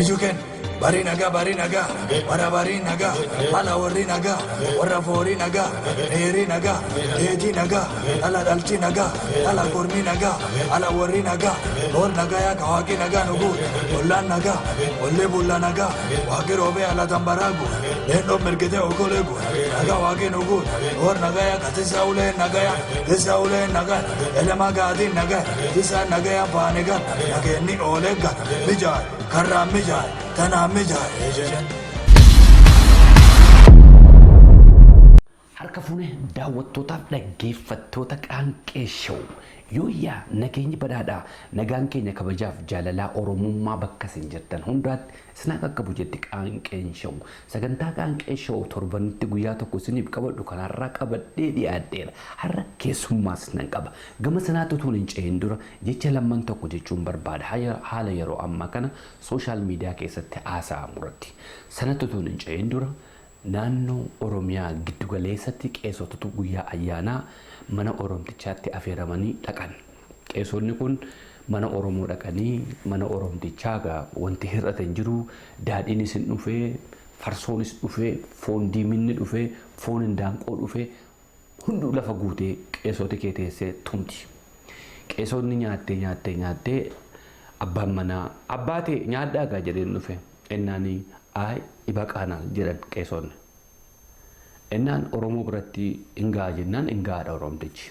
Ijuken bari nagaa bari nagaa warra bari nagaa ala warri nagaa warra foorii nagaa dheerii nagaa dheetii nagaa ala dhalchi nagaa ala kormii nagaa ala warri nagaa loon nagaa yaa kawaaqii nagaa nuguut ollaan nagaa ollee bulla nagaa waaqii roobee ala tambaraagu leendoon mirgitee okoleegu nagaa waaqii nuguut loon nagaa yaa katisaa ulee nagaa yaa tisaa ulee nagaa elemaa gaatiin nagaa tisaa nagaa yaa paanigan nageenni oolegga mijaay karraan mijaay tanaan mijaay jedhan. Harka fuune daawwattootaaf dhaggeeffattoota Qaanqee Show. Yooyyaa, nageenyi badhaadhaa, nagaan keenya kabajaaf jaalalaa Oromummaa bakka isin jirtan hundaatti isin haa qaqqabu jetti Qaanqeen Show. Sagantaa Qaanqee Show torbanitti guyyaa tokko isiniif qabadhu kanarraa qabadhee dhiyaadheera. Har'a keessummaas nan qaba. Gama sanaatti utuun hin ce'in dura jecha lamman tokko jechuun barbaada. Haala yeroo ammaa kana social media keessatti haasa'amu irratti. Sanatti utuun hin ce'in dura, naannoo Oromiyaa giddugaleessatti qeesotatu guyyaa ayyaanaa mana Oromtichaatti afeeramanii dhaqan. Qeesonni kun mana Oromoo dhaqanii, mana Oromtichaa egaa wanti hir'ate hin jiru, daadhiinis hin dhufee, farsoonis dhufee, foon diiminni dhufee, foon indaanqoo dhufee, hunduu lafa guutee qeesoti kee teessee tumti. Qeesonni nyaattee nyaattee nyaattee abbaan manaa abbaa ta'e nyaadhaa egaa jedheen dhufe. Ennaani aay ibaqaanaal jedhan qeesonni. Ennaan Oromoo biratti hin ga'a jennaan hin ga'aadha Oromtichi.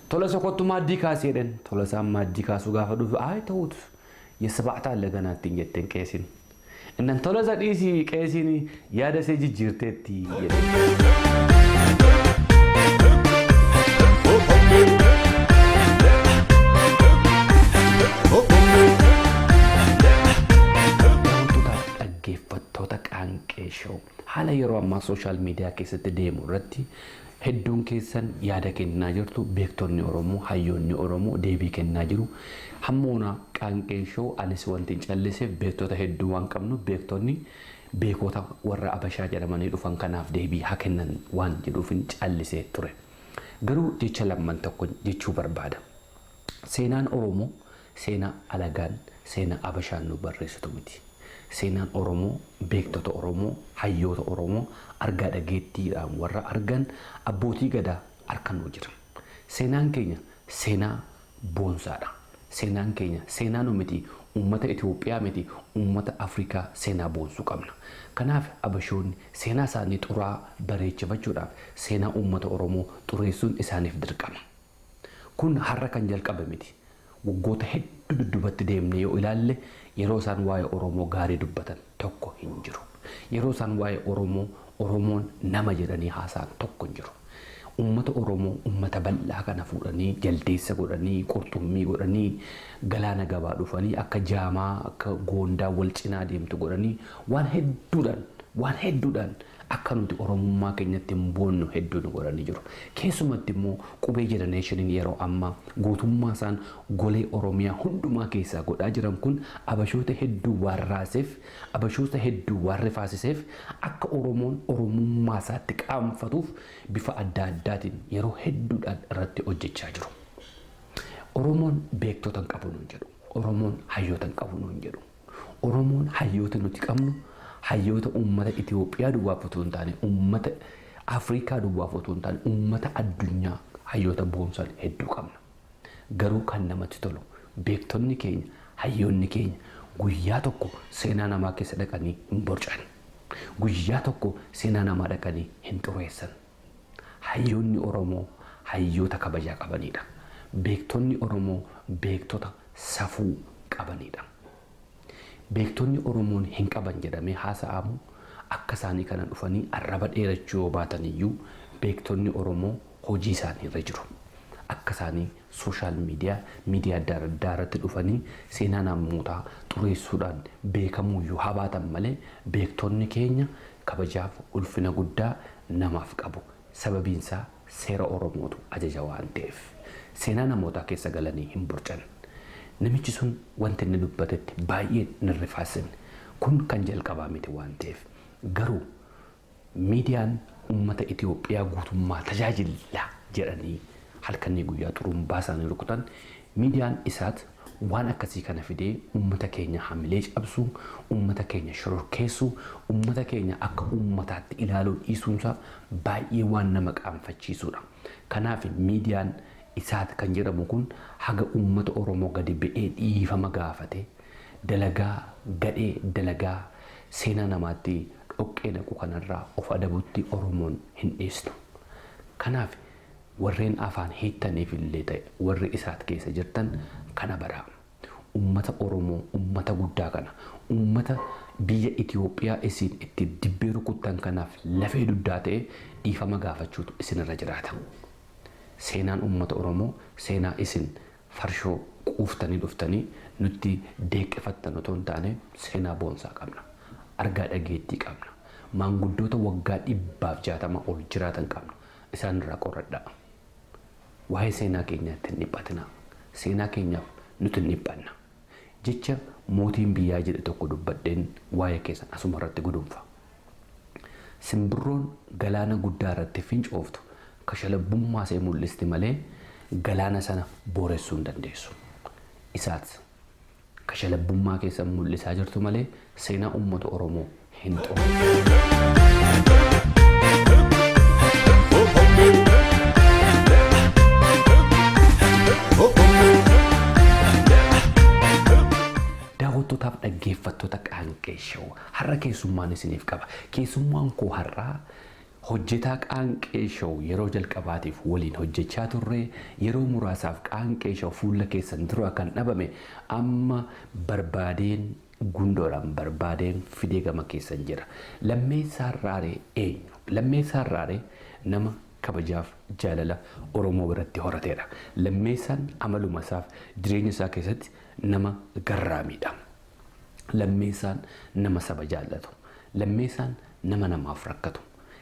Tolasa kottu maaddii kaasi jedhen. Tolasaan maaddii kaasuu gaafa dhufe aay ta'uut yesaba'ata alle ganaa ittiin jetteen qeesiin. Innan Tolasa dhiisi, qeesiin yaada ishee jijjiirteetti jedheen. Daawwattootaaf dhaggeeffattoota Qaanqee Show, haala yeroo ammaa social media keessatti deemu irratti hedduun keessan yaada kennaa jirtu. Beektonni Oromoo, hayyoonni Oromoo deebii kennaa jiru. Hamma onaa Qaanqeen Show anis wanti hin calliseef beektota hedduu waan qabnuuf, beektonni beekota warra Abashaa jedhamanii dhufan kanaaf deebii haa kennan waan jedhuufin callisee ture. Garuu jecha lamman tokko jechuu barbaada. Seenaan Oromoo seenaa alagaan, seenaa Abashaan nu barreessitu miti. Seenaan Oromoo beektota Oromoo, hayyoota Oromoo, argaa dhageettiidhaan warra argan, abbootii Gadaa harka nuu jira. Seenaan keenya seenaa boonsaadha. Seenaan keenya seenaa nu miti, uummata Itoophiyaa miti, uummata Afrikaa seenaa boonsuu qabna. Kanaaf Abashoonni seenaa isaanii xuraa'aa bareechifachuudhaaf seenaa uummata Oromoo xureessuun isaaniif dirqama. Kun har'a kan jalqabe miti. Waggoota hedduu dudduubatti deemnee yoo ilaalle yeroo isaan waa'ee Oromoo gaarii dubbatan tokko hin jiru. Yeroo isaan waa'ee Oromoo, Oromoon nama jedhanii haasa'an tokko hin jiru. Uummata Oromoo, uummata bal'aa kana fuudhanii jaldeessa godhanii, qurxummii godhanii, galaana gabaa dhufanii akka jaamaa, akka goondaa wal cinaa deemtu godhanii waan hedduudhaan akka nuti Oromummaa keenyatti hin boonnu hedduu nu godhanii jiru. Keessumatti immoo qubee generationiin yeroo ammaa guutummaa isaan golee Oromiyaa hundumaa keessaa godhaa jiran kun Abashoota hedduu waan raaseef, Abashoota hedduu waan rifaasiseef, akka Oromoon Oromummaa isaatti qaanfatuuf bifa adda addaatiin yeroo hedduudhaan irratti hojjechaa jiru. Oromoon beektota hin qabu nuun jedhu. Oromoon hayyoota hin qabu nuun jedhu. Oromoon hayyoota nuti qabnu hayyoota uummata Itoophiyaa duwwaaf otoo hin taane, uummata Afrikaa duwwaaf otoo hin taane, uummata addunyaa hayyoota boonsan hedduu qabna. Garuu kan namatti tolu beektonni keenya, hayyoonni keenya guyyaa tokko seenaa namaa keessa dhaqanii hin borcan. Guyyaa tokko seenaa namaa dhaqanii hin xureessan. Hayyoonni Oromoo hayyoota kabajaa qabanidha. Beektonni Oromoo beektota safuu qabanidha. Beektonni Oromoon hin qaban jedhamee haasa'amu akka isaanii kana dhufanii arraba dheerachuu yoo baatan iyyuu beektonni Oromoo hojii isaanii irra jiru. Akka isaanii social media, miidiyaa adda addaa irratti dhufanii seenaa namootaa xureessuudhaan beekamuuyyuu haa baatan malee beektonni keenya kabajaaf ulfina guddaa namaaf qabu. Sababiinsaa seera Oromootu ajaja waan ta'eef. Seenaa namootaa keessa galanii hin borcan. Namichi sun wanti inni dubbatetti baay'ee hin rifaasifne. Kun kan jalqabaa miti waan ta'eef. Garuu miidiyaan uummata Itoophiyaa guutummaa tajaajila jedhanii halkanii guyyaa xurumbaa isaanii rukutan, miidiyaan isaat Waan akkasii kana fidee uummata keenya hamilee cabsuu, uummata keenya shororkeessuu, uummata keenya akka uummataatti ilaaluu dhiisuunsaa baay'ee waan nama qaanfachiisudha. Kanaaf miidiyaan isaat kan jedhamu kun haga uummata Oromoo gadi ba'ee dhiifama gaafate dalagaa gadhee dalagaa seenaa namaatti dhoqqee naqu kanarraa of adabutti Oromoon hin dhiisnu. Kanaaf warreen afaan hiittaniif illee ta'e warri isaat keessa jirtan kana baraa. Uummata Oromoo, uummata guddaa kana, uummata biyya Itoophiyaa isin itti dibbee rukuttan kanaaf lafee dugdaa ta'e dhiifama gaafachuutu isinirra jiraata. Seenaan uummata Oromoo seenaa isin farshoo quuftanii dhuftanii nutti deeqqifattan otoo hin taane seenaa boonsaa qabna. Argaa dhageettii qabna. Maanguddoota waggaa 160 ol jiraatan qabna. Isaan irraa qoradhaa. Waa'ee seenaa keenyaatti hin dhiphatinaa. Seenaa keenyaaf nuti hin dhiphanna. Jecha mootiin biyyaa jedhe tokko dubbadheen waa'ee keessan asuma irratti gudunfa. Simbirroon galaana guddaa irratti fincooftu kashalabummaa ishee mul'isti malee galaana sana booressuu hin dandeessu. Isaat kashalabummaa keessan mul'isaa jirtu malee seenaa uummata Oromoo hin xumuru. Daawwattootaaf dhaggeeffattoota Qaanqee Show har'a keessummaan isiniif qaba. Keessummaan koo har'aa hojjetaa Qaanqee Show yeroo jalqabaatiif waliin hojjechaa turre, yeroo muraasaaf Qaanqee Show fuula keessan dura kan dhabame amma barbaadeen gundoodhaan barbaadeen fidee gama keessan jira. Lammeessaa Raaree eenyu? Lammeessaa Raaree nama kabajaaf jaalala Oromoo biratti horateedha. Lammeessaan amaluma isaaf jireenya isaa keessatti nama garraamiidha. Lammeessaan nama saba jaallatu. Lammeessaan nama namaaf rakkatu.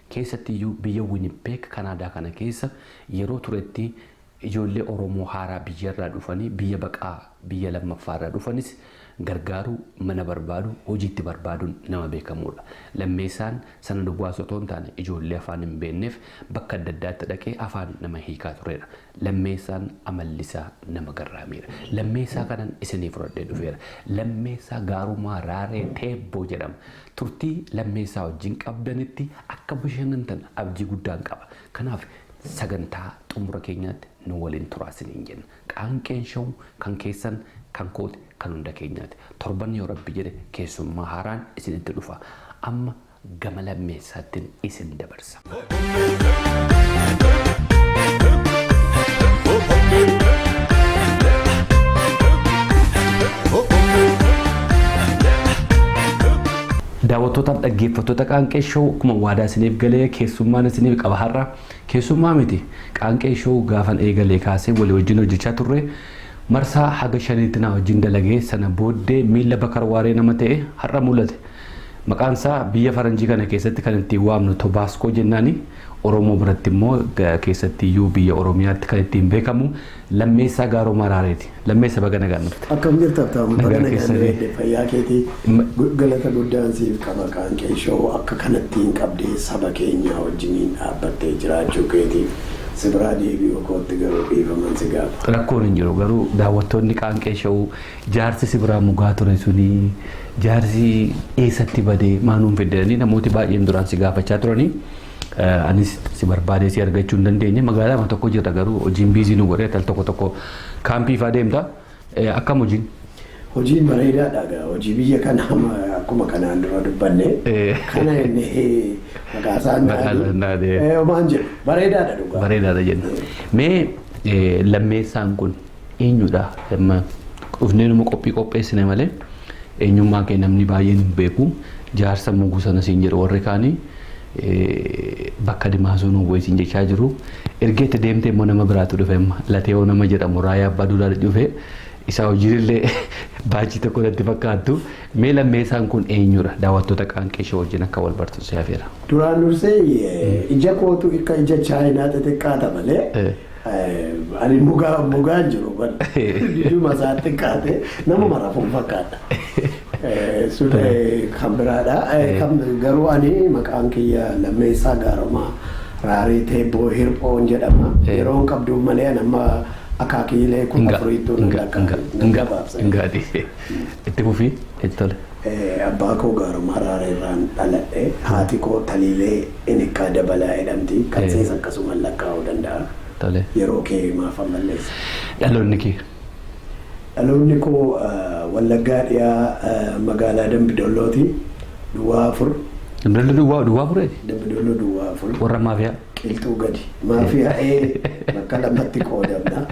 Keessattiyyuu biyya Winnipeg Kanaadaa kana keessa yeroo turetti ijoollee Oromoo haaraa biyyarraa dhufanii biyya baqaa biyya lammaffaarraa dhufanis gargaaruu, mana barbaadu, hojiitti barbaaduun nama beekamuudha. Lammeessaan sana duwwaas otoo hin taane ijoollee afaan hin beekneef bakka adda addaatti dhaqee afaan nama hiikaa tureera. Lammeessaan amallisaa nama garraamiidha. Lammeessaa kanan isinii fudhadhee dhufeera. Lammeessaa Gaarumaa Raaree Teebboo jedhama. Turtii Lammeessaa wajjin qabdanitti akka bashannantan abdii guddaan qaba. Kanaaf sagantaa xumura keenyaatti nu waliin turaa isiniin jenna. Qaanqeen Show kan keessan, kan kooti, kan hunda keenyaati. Torban yoo Rabbi jedhe keessummaa haaraan isinitti dhufa. Amma gama Lammeessaattiin isin dabarsa. Daawwattootaaf dhaggeeffattoota Qaanqee Show akkuma waadaa isiniif galee keessummaan isiniif qaba har'a. Keessummaa miti. Qaanqee Show gaafan eegalee kaasee walii wajjin hojjechaa turre. Marsaa haga 5tti na wajjin dalagee sana booddee miila Bakar Waaree nama ta'e har'a mul'ate. Maqaan isaa biyya faranjii kana keessatti kan ittiin waamnu Tobaaskoo jennaani. Oromoo biratti immoo keessatti iyyuu biyya Oromiyaatti kan ittiin beekamu Lammeessaa Gaaroomaa Raareeti. Lammeessa, baga nagaan dhufte. Akkam jirta Abtaamu? Nagaa Baga nagaan keessanii. eegde, fayyaa keetii. Galata guddaan siif qaba. Qaanqee Show akka kanatti hin qabdee saba keenya wajjiniin dhaabbattee jiraachuu keetiif si biraa deebi'uu kootti garuu dhiifaman si gaafa. Rakkoon hin jiru, garuu daawwattoonni Qaanqee Show jaarsi si biraa mugaa ture suni jaarsi eessatti badee maanuun fidanii namooti baay'een duraan si gaafachaa turanii. Anis si barbaadee si argachuu hin dandeenye. Magaalaa tokko jirra, garuu hojiin busy nu godhee al tokko tokko kaampii fa'aa deemta. Akkam hojiin? Hojiin bareedaadha gaa. Hojii biyya kanaa akkuma kanaan dura dubbanne kana inni maqaa isaan Maqaa isaan dhaadee. Homaan jedhu bareedaadha dhugaa. Bareedaadha jenna. Mee Lammeessaan kun eenyudha? Amma dhufnee numa qophii qopheessine malee eenyummaa kee namni baay'een hin beeku. Jaarsa muguu sana siin jedhu warri kaanii, bakka Dimaasuu nu bu'e siin jechaa jiru. Erga itti deemtee immoo nama biraatu dhufe, amma Lateewoo nama jedhamu Raayyaa Abbaa Duulaa dhufe, isaa hojiillee baachii tokko natti fakkaattu. Mee Lammeessaan kun eenyudha? Daawwattoota Qaanqee Show wajjin akka wal bartu si hafeera. Duraan dursee ija kootu akka ija chaayinaa xixiqqaata malee ani mugaa mugaa hin jiru bal. Ijuma isaa xiqqaate nama marafuun fakkaata. Sun kan biraadha. Kan garuu ani maqaan kiyya Lammeessaa Gaaromaa Raarii Teebboo Hirphoon jedhama. Yeroon qabduuf malee ani amma Akaakiilee 14tu nan gabaabsa. Ingaati. Itti fufii itti tole. Abbaa koo gaaruma Haraara irraan dhaladhe. Haati koo Taliilee Inikkaa Dabalaa jedhamti. Kan sees akkasuma lakkaa'uu danda'a. Tole. Yeroo kee maaf ammalleessa. Dhaloonni kee. Dhaloonni koo Wallaggaa dhiyaa magaalaa Dambidollooti. Duwwaa 4. Dambidoolloo duwwaa afureeti? Dambidoolloo duwwaa 4. Warra maafiyaa. Qilxuu gadi. Maafiyaa bakka lamatti qoodamna.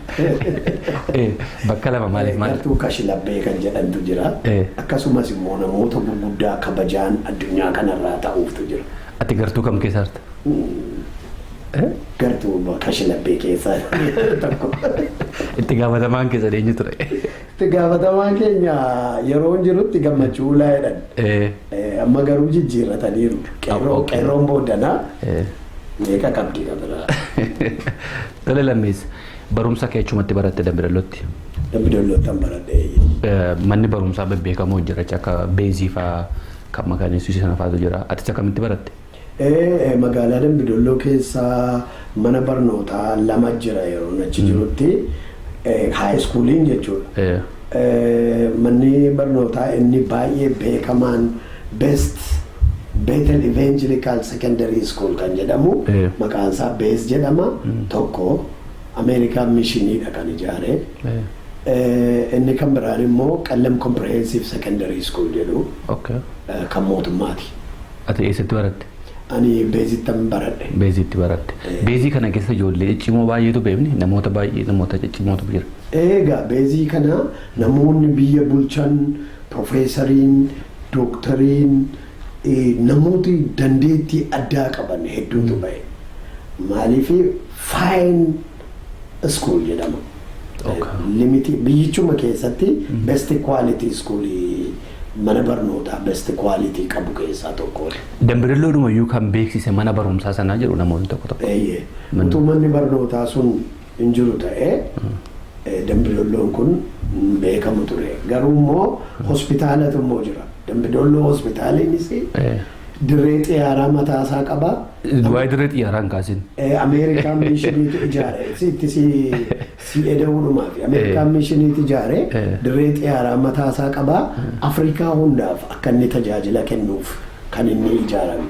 Bakka lama maaliif maal? Gartuu kashilabbee kan jedhantu jira. Akkasumas immoo namoota gurguddaa kabajaan addunyaa kanarraa ta'uuftu jira. Ati gartuu kam keessa jirta? Gartuu kashilabbee keessaa tokko. Itti gaafatamaan keessa eenyu ture? Itti gaafatamaan keenya yeroo jirutti gammachuu ulaa jedhan. Amma garuu jijjiirrataniiru. Qeerroon booddanaa. Meeqa qabdi qabira. Tole lammeessa barumsa kee achumatti baratte Dambidoollootti? Dambidoollootti an baradhe. Manni barumsaa bebbeekamoo jira akka Beezii fa'aa kan maqaan yesuus sana fa'aatu jira. Atis akkamitti baratte? Magaalaa Dambidoolloo keessa mana barnootaa lama jira yeroo achi jirutti haayiskuuliin jechuudha. Manni barnootaa inni baay'ee beekamaan best Bethel Evangelical Secondary School kan jedhamu maqaan isaa Bees jedhama tokko Ameerikaan mishiniidha kan ijaare. Inni kan biraan immoo Qallam Comprehensive Secondary School jedhu kan mootummaati. Ati eessatti baratte? Ani Beezittan baradhe. Beezitti baratte. Beezii kana keessa ijoollee ciccimoo baay'eetu beekni namoota baay'ee namoota ciccimootu jira. Egaa Beezii kana namoonni biyya bulchan piroofeesariin, dooktariin namooti dandeettii addaa qaban hedduutu ba'e. Maaliif fine school jedhama. Limiti biyyichuma keessatti best quality school mana barnootaa best quality qabu keessaa tokkodha. Dambidoolloo kan beeksise mana barumsaa sanaa jedhu namoonni tokko tokko. Eeyyee. Utuu manni barnootaa sun hin jiru ta'ee Dambidoolloon kun beekamu ture. Garuu immoo hospitaalatu immoo jira. Dambidolloo hospitaaliinis dirree xiyyaaraa mataasaa qaba. Waa'ee dirree xiyyaaraa hin kaasin. Ameerikaan mishiniitu ijaare. Itti si eda'uudhumaaf. Ameerikaan mishiniitu ijaare dirree xiyyaaraa mataasaa qaba. Afrikaa hundaaf akka inni tajaajila kennuuf kan inni ijaarame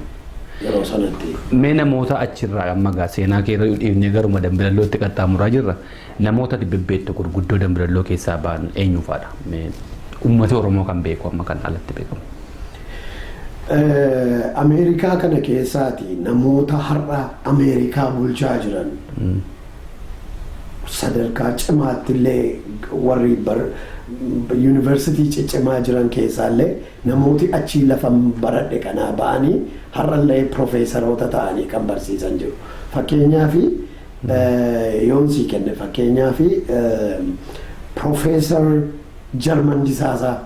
yeroo sanatti. Mee namoota achirraa amma gaa seenaa kee dhiifnee garuma Dambidoollootti qaxxaamuraa jirra. Namoota bebbeektu gurguddoo Dambidoolloo keessaa ba'an eenyu fa'aadha? Uummata Oromoo kan beeku amma kan alatti beekamu. Ameerikaa kana keessaati namoota har'a Ameerikaa bulchaa jiran sadarkaa cimaatti illee warri yuunivarsiitii ciccimaa jiran keessaallee namooti achii lafa baradhe kanaa ba'anii har'allee piroofeesaroota ta'anii kan barsiisan jiru. Fakkeenyaaf yoon sii kenne fakkeenyaaf piroofeesar Jarman Disaasaa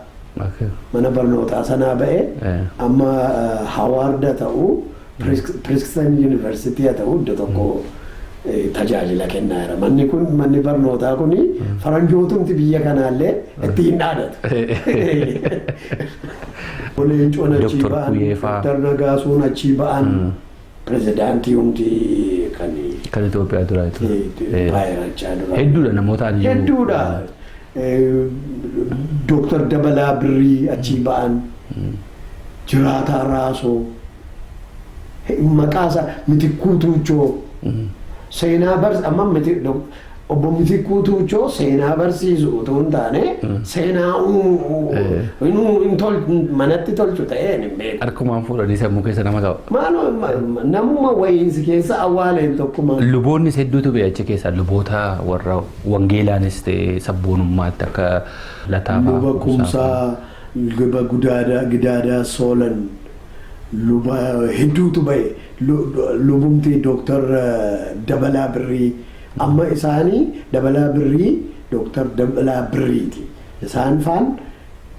mana barnootaa sanaa ba'e amma Hawaarda ta'uu Princeton University haa ta'u iddoo tokko tajaajila kennaa jira. Manni kun manni barnootaa kun faranjootumti biyya kanaallee itti hin dhaadatu. Leencoon achii ba'an, Dooktar Nagaasuun achii ba'an, pirezidaantii humti kan Kan Itoophiyaa duraa baay'achaa dura. Hedduudha namoota ani Hedduudha. Dooktar Dabalaa Birrii achii ba'an, Jiraataa Raasoo, maqaa isaa Mitikkuu Tuuchoo. Seenaa barsi amma miti obbo Mitikkuu Tuuchoo seenaa barsiisu utuu hin taane seenaa manatti tolchu ta'ee hin beeku. Harkumaan fuudhanii sammuu keessa nama ta'u. Maaloo namuma wayiinsi keessa awwaaleen tokkuma. Luboonnis hedduutu ba'e achi keessaa luboota warra wangeelaanis ta'e sabboonummaatti akka Lataa fa'aa. Luba Kumsaa, luba Gidaadaa Soolan, luba hedduutu ba'e. Lubumti Dooktar Dabalaa Birrii amma isaanii Dabalaa Birrii Dooktar Dabalaa Birriiti. Isaan faan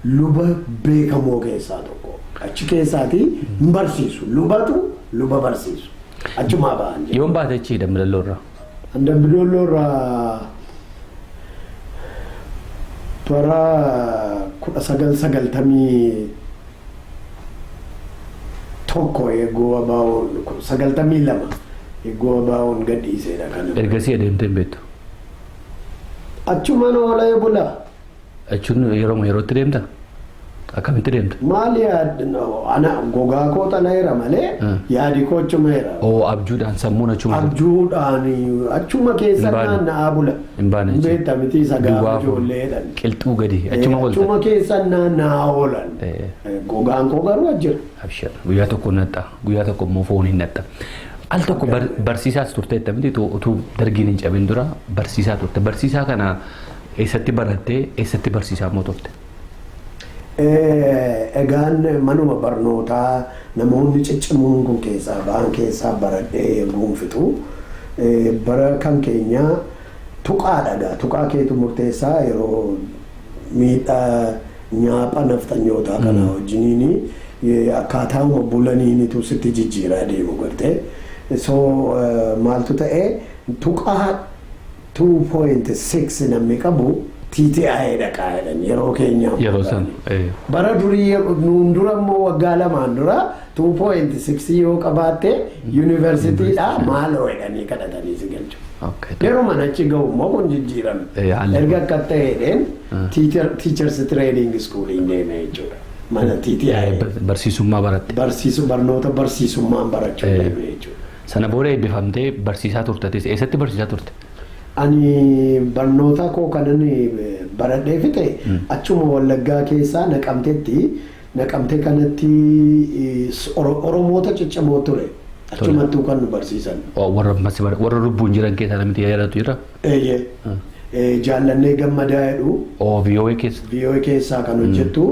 luba beekamoo keessaa tokko. Achi keessaati hin barsiisu. Lubatu luba barsiisu. Achumaa ba'an jedhu. Yoom baate achii Dambidolloo irraa? Dambidolloo irraa bara 1991 eeguu abaa'oon 92 eeguu abaa'oon gadhiisedha kana. Ergasii adeemtee hin beektu? Achumaan oolee bula. Jechuun yeroo yerootti deemta? Akkamitti deemta? Maali ana gogaa koo xalayeera malee yaadi koo achuma jira. Oo, abjuudhaan sammuun achuma. Abjuudhaan achuma keessa Hin baane. Naanna'aa bula. Hin baane jechuudha. Beekta miti isa Duwwaa gaafa afur. ijoolleedhaan. Qilxuu gadi achuma oolta. Achuma keessa naanna'aa oolan. Gogaan koo garuu jira. Abshir, guyyaa tokko naxxa, guyyaa tokko immoo foon hin naxxa. Al tokko barsiisaas turteetta miti, utuu dargiin hin cabin dura barsiisaa turte. Barsiisaa kana eessatti barattee, eessatti barsiisaa immoo turte? Egaan manuma barnootaa namoonni ciccimoon kun keessaa ba'an keessaa baradhee yemmuu fixu, bara kan keenya tuqaadha gaa, tuqaa keetu murteessaa. Yeroo miidhaa nyaapha nafxanyootaa kana wajjiniini akkaataa bulaniinitu sitti jijjiiraa deemu gartee. So maaltu ta'e, tuqaa 2.6 namni qabu TTI dhaqaa jedhan yeroo keenya. Yeroo san. Bara durii nuun dura immoo waggaa 2n dura 2.6 yoo qabaatte yuunivarsiitiidha maaloo jedhanii kadhatanii si galchu. Yeroo mana achi gahu immoo kun jijjiirame. Erga akka ta'eedheen Teachers Training Schooliin deeme jechuudha. Mana TTI. Barsiisummaa baratte. Barsiisu, barnoota barsiisummaan barachuu deeme jechuudha. Sana booda eebbifamtee barsiisaa turte. Eessatti barsiisaa turte? Ani barnoota koo kanan baradhee fixe achuma Wallaggaa keessaa Naqamtetti. Naqamte kanatti Oromoota ciccimoo ture. Achumattuu kan nu barsiisan. Warra lubbuun jiran keessaa namni yaadatu jira? Eeyyee. Jaallannee Gammadaa jedhu. Oo, VOA keessa. VOA keessaa kan hojjettu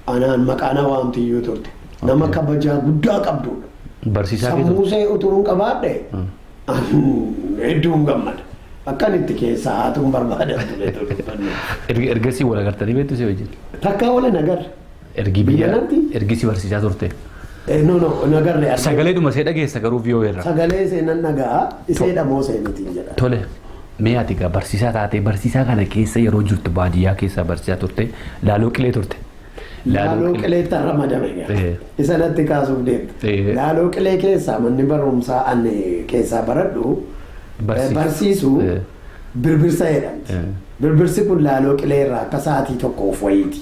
anaan maqaa na waamtiyyuu turte. Nama kabajaa guddaa qabdudha. Barsiisaa keessa. Sammuu ishee utuu hin qabaadhe hedduun gammada. Akkan itti keessaa haatuun barbaadan ture dubbannu. Ergasii wal agartanii beektu si wajjin? Takkaa wal hin agarre. Ergi Biyya biyya natti? Ergi si barsiisaa turte. No, hin agarre. Sagalee dhuma see dhageessa garuu VOA irraa. Sagalee seenan dhagaa, isee moo seenitiin jedha. Tole. Mee ati egaa barsiisaa taatee, barsiisaa kana keessa yeroo jirtu, baadiyyaa keessaa barsiisaa turte, Laaloo Qilee turte. Laaloo Qileetti ramadame egaa. Isa natti kaasuuf deemte. Laaloo Qilee keessaa manni barumsaa ani keessaa baradhu barsiisu Birbirsa jedhamti. Birbirsi kun Laaloo Qilee irraa akka sa'aatii tokkoof wayiiti.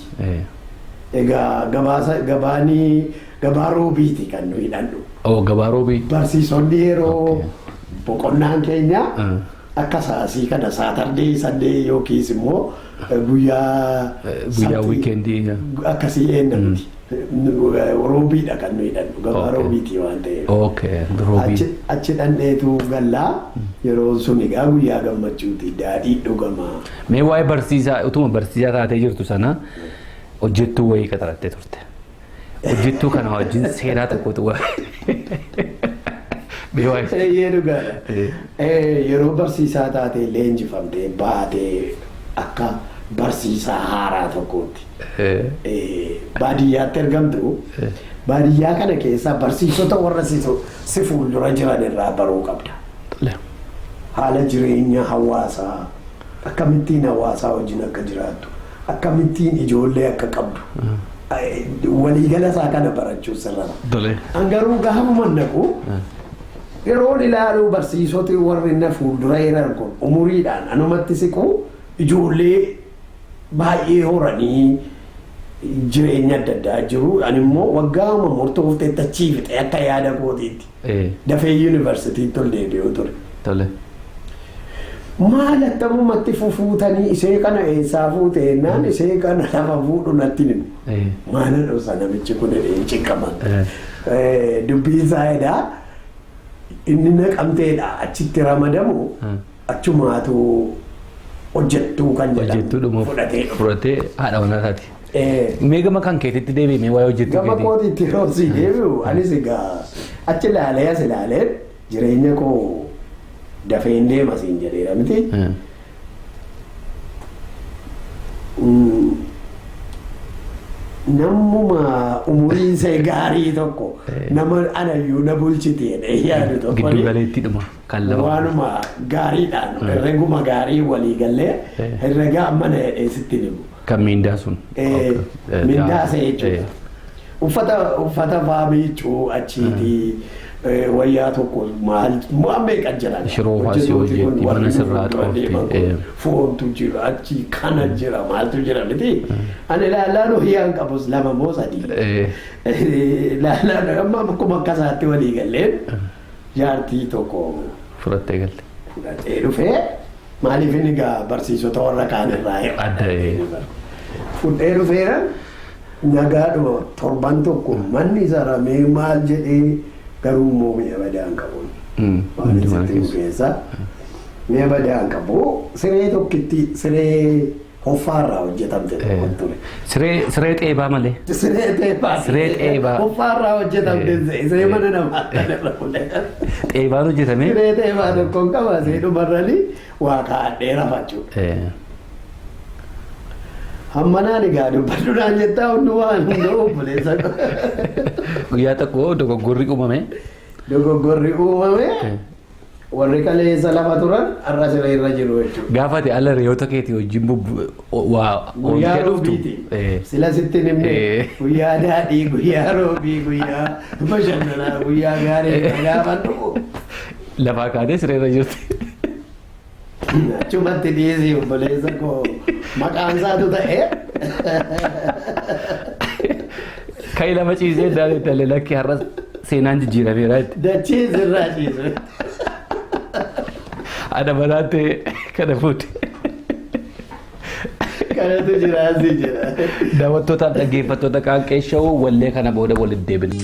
Egaa gabaasa gabaanii gabaa roobiiti kan nuyi hidhannu. Oo, gabaa roobii. Barsiisonni yeroo boqonnaan keenya akka saasii kana Saturday, Sunday yookiis immoo guyyaa Guyyaa weekendii. Akkasii eenna miti. Roobiidha kan nuyi hidhannu, gabaa roobiiti waan ta'eef. Okay, roobii. Achi dhandheetu gallaa, yeroon sun egaa guyyaa gammachuuti, daadhii dhugamaa. Mee waa'ee barsiisaa, utuma barsiisaa taatee jirtu sana hojjettuu wayii qaxarattee turte. Hojjettuu kana wajjin seenaa tokkotu waa'ee. Mee waa'ee. Eeyyee, dhugaadha. Yeroo barsiisaa taatee leenjifamtee baatee akka barsiisaa haaraa tokkootti baadiyyaatti argamtu, baadiyyaa kana keessaa barsiisota warra si fuuldura jiran irraa baruu qabda. Haala jireenya hawaasaa, akkamittiin hawaasaa wajjin akka jiraattu, akkamittiin ijoollee akka qabdu, waliigala isaa kana barachuu sirra. An garuu gaafuma naqu yeroon ilaalu barsiisoti warri na fuuldura jiran kun umuriidhaan anumatti siqu, ijoollee baay'ee horanii jireenya adda addaa jiru. Ani immoo waggaama murtoofteetti achii fixe akka yaada kootiitti. Dafee yuunivarsiitiitti ol deebi'uu ture. Maal attamumatti fufuutanii isee kana eessaa fuute jennaan, isee kana lafa fuudhu natti himu. Maal dhoosa namichi kun jedhee cinqaman. Dubbiin isaa edaa inni Naqamteedha achitti ramadamu, achumaatu hojjettuu kan jedhamu fudhatee dhufe. Fudhatee haadha manaa isaati. Mee gama kan keetitti deebi'e, mee waa'ee hojjettuu Gama keetii. kootiitti yeroo sii deebi'u, anis egaa achi ilaalee as ilaaleen jireenya koo dafeen deema siin jedheera miti. Namuma umuriin isaa gaarii tokko, nama anayyuu na bulchiti jedhee yaadu tokko Giddu galeetti dhuma kan lama. Waanuma gaariidhaan herreguma gaarii walii gallee, herrega amma na jedhee sitti himu. Kan miindaa sun. Mindaasa jechuudha. Uffata faa miicuu achiiti. Wayyaa tokko maal waan meeqa jira. Shiroo faasii hojjetti, mana sirraa xoofti. Foontu jira, achi kana jira, maaltu jira miti. Ani laalaan wayyaan qabus lama moo sadii. Laalaan amma akkuma akkasaatti walii galleen jaartii tokko Fudhattee galte. Fudhatee dhufee, maaliif inni gaa barsiisota warra kaan irraa Adda. Fudhee dhufeera, nagaadhuma torban tokko manni saramee maal jedhee, garuu immoo mi'a badaa hin qabu. Waan Hundi mana isitti himu keessa. keessa mi'a badaa hin qabu. Siree tokkitti, siree hoffaarraa hojjetamte tokko ture. Siree xeebaa malee. Siree xeebaa. Siree xeebaa. Hoffaarraa hojjetamte, siree mana namaa kan irra fuudhee. Xeebaan hojjetame. Siree xeebaa tokkoon qaba, siree dhumarranii waa kaa'adhee rafachuudha. Hammanaan egaa dubbadhu naan jettaa, hundi waan hunda obboleessa. Guyyaa tokko dogoggorri uumame. Dogoggorri uumame, warri kaleessa lafa turan har'a siree irra jiru jechuudha. Gaafa ati ala reeyoota keetii wajjin waa Guyyaa ooltee dhuftu. roobiiti. Sila sitti hin himne, guyyaa daadhii, guyyaa roobii, guyyaa bashannanaa, guyyaa gaarii gaafa dhufu. Lafaa kaatee siree irra jirti. Achumatti dhiisii, obboleessa koo, maqaan isaatu ta'e. Kan lama ciisee daandii lakkii har'a seenaan jijjiirameera jetti. Dachee sirraa ciisu. Ana manaatti kana fuute. Kanatu jira asii jira. Daawwattootaaf dhaggeeffattoota Qaanqee Show, wallee kana booda walitti deebina.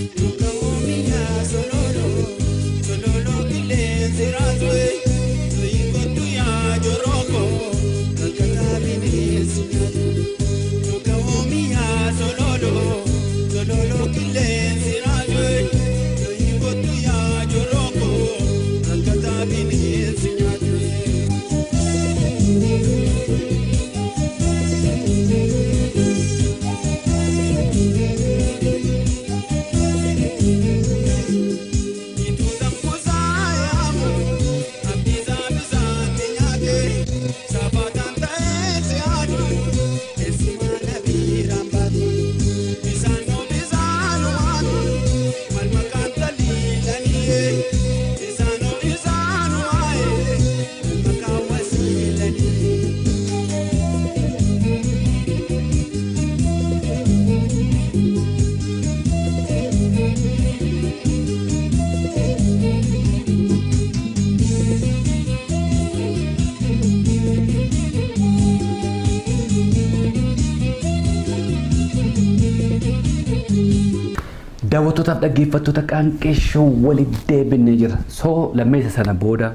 Daawwattootaaf dhaggeeffattoota Qaanqee Show, walitti deebinee jira. So lammeessa sana booda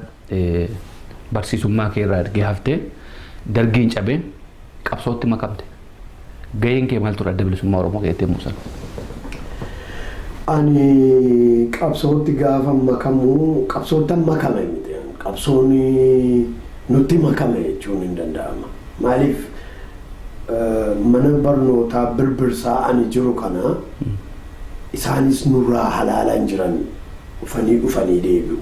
barsiisummaa kee irraa ergee haftee, dargiin cabee, qabsootti makamte. Gaheen kee maal ture Adda Bilisummaa Oromoo keessatti muusan? Ani qabsootti gaafa makamu, qabsootti makame miti. Qabsoon nutti makame jechuun hin danda'ama. Maaliif, mana barnootaa birbirsaa ani jiru kana isaanis nurraa halaalaan jiran, dhufanii dhufanii deebi'u.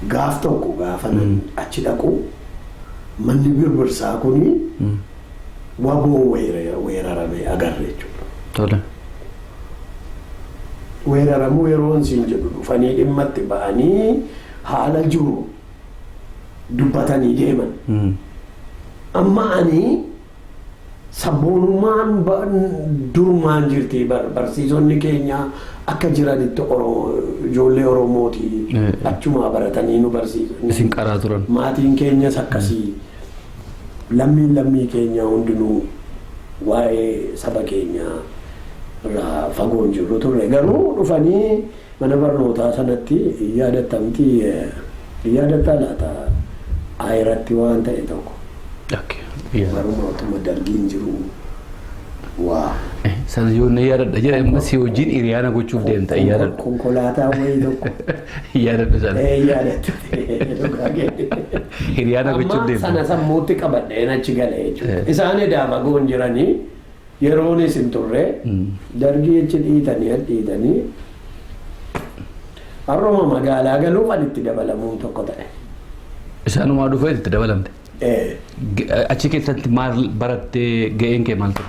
Gaaf tokko gaafa nan achi dhaqu, manni birbirsaa kuni waboo weerarame agarre jechuudha. Weeraramuu yeroon siin jedhu, dhufanii dhimma itti ba'anii haala jiru dubbatanii deeman. Amma ani sabboonummaan durumaan jirti, barsiisonni keenya akka jiranitti ijoollee Oromooti, achumaa baratanii nu barsiisan. Isin qaraa turan. Maatiin keenyas akkasii, lammiin lammii keenya hundinuu waa'ee saba keenyaa irraa fagoo hin jirru turre. Garuu dhufanii mana barnootaa sanatti, yaadattamti, yaadattaa laata, ayiratti waan ta'e tokko, baruma otuma dargiin jiru waa. Sana yoo na yaadadha jedha, amma si wajjin hiriyaana gochuuf deemta, hin yaadadhu. Konkolaataa wayii tokko. Hin yaadadhu sana. Yaadattu, dhugaa kee. Hiriyaana gochuuf Amma deemta. sana sammuutti qabadheen achi gale jechuudha. Isaan edaa fagoon jiranii, yeroonis hin turre, dargii achi dhiitanii dhiitanii har'uma magaalaa galuuf ani itti dabalamuun tokko ta'e. Isaanumaa dhufee itti dabalamte. Eh. Achi keessatti maal barattee, ga'een kee maal ture?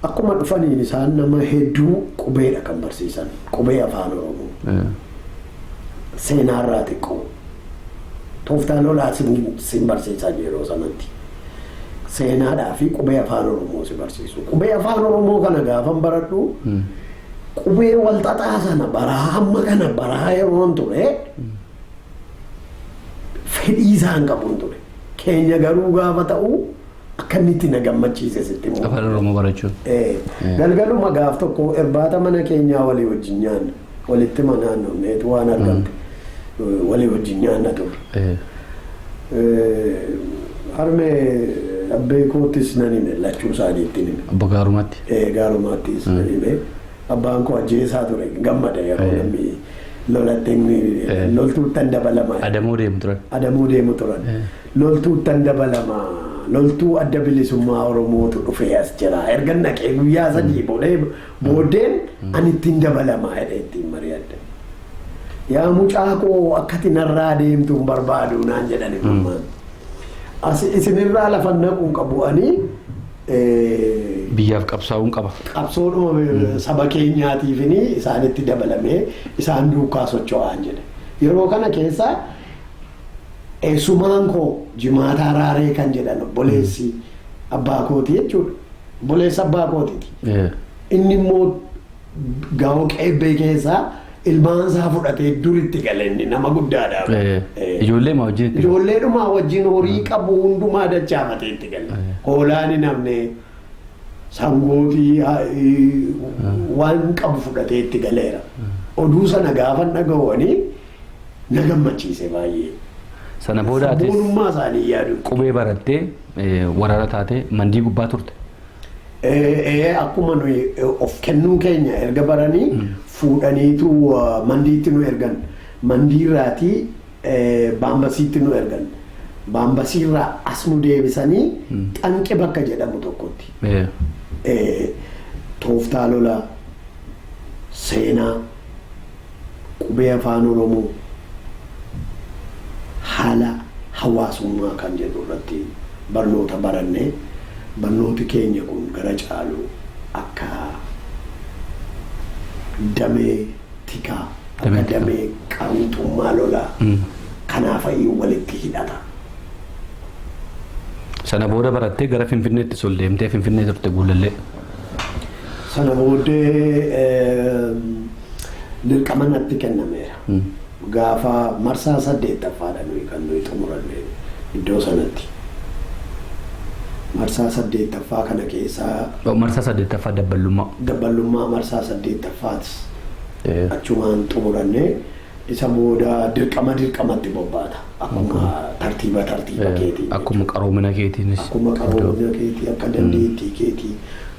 Akkuma dhufaniin isaan nama hedduu qubeedha kan barsiisan. Qubee afaan Oromoo. Seenaarraa xiqqoo. Tooftaa lolaa sin barsiisan yeroo sanatti. Seenaadhaa fi qubee afaan Oromoo si barsiisu. Qubee afaan Oromoo kana gaafan baradhu qubee wal xaxaa sana baraa hamma kana baraa yeroon ture fedhii isaan qabuun ture. Keenya garuu gaafa ta'u akka inni itti na gammachiise sitti himu. Afaan Oromoo barachuun. Galgaluma gaaf tokko irbaata mana keenyaa walii wajjin nyaanna. Walitti manaannoonneetu waan argamte walii wajjin nyaanna ture. Harmee abbee koottis nan hime, lachuu isaaniitti hime. Abba Gaarumaatti. Gaarumaattis nan hime. Abbaan koo ajjeesaa ture, gammada yeroo namni lolatti loltuuttan dabalama. Adamoo deemu turan. Adamoo deemu turan. Loltuuttan dabalama. Loltuu adda bilisummaa Oromootu dhufee as jira. Erga naqee guyyaa 3 booddeen ani ittiin dabalama jedhee ittiin mari'adhe. Yaa mucaa koo, akkati narraa deemtu hin barbaadu naan jedhani mammaan. As isinirraa lafa naquun qabu ani Biyyaaf qabsaa'uun qaba. Qabsoodhuma saba keenyaatiifini isaanitti dabalamee isaan duukaa socho'aan jedhe. Yeroo kana keessa eessumaan koo Jimaataa Raaree kan jedhan, obboleessi abbaa kootii jechuudha. Obboleessa abbaa kootiiti. Inni immoo gaa'oo qeebbee keessaa ilmaan isaa fudhatee duritti gale, inni nama guddaadha. Ijoollee maa wajjin itti gale? Ijoolleedhumaa wajjin horii qabu hundumaa dachaafatee itti gale. Hoolaan hin hafne, sangootii waan qabu fudhatee itti galeera. Oduu sana gaafa dhaga'anii na gammachiise baay'ee. Sana booda atis Sabboonummaa isaanii yaadu. qubee barattee waraana taatee mandii gubbaa turte. Akkuma nuyi of kennuu keenya erga baranii fuudhaniitu mandiitti nu ergan. Mandiirraatii baambasiitti nu ergan. Baambasiirraa as nu deebisanii Xanqe bakka jedhamu tokkotti. Tooftaa lolaa, seenaa, qubee afaan Oromoo, haala hawaasummaa kan jedhu irratti barnoota barannee, barnooti keenya kun gara caalu akka damee tikaa, akka Damee tikaa. damee qaruuxummaa lolaa kanaaf walitti hidhata. Sana booda barattee gara Finfinneetti sol deemtee Finfinnee turte Guulallee. Sana booddee dirqama natti kennameera. Gaafa marsaa saddeettaffaadha nuyi kan nuyi xumuranne iddoo sanatti. Marsaa saddeettaffaa kana keessaa Marsaa saddeettaffaa dabballummaa. Dabballummaa marsaa saddeettaffaas achumaan xumuranne. Isa booda dirqama dirqamatti bobbaata. Akkuma tartiiba tartiiba keetiin. Akkuma qaroomina keetiinis. Akkuma qaroomina keetii, akka dandeettii keetii,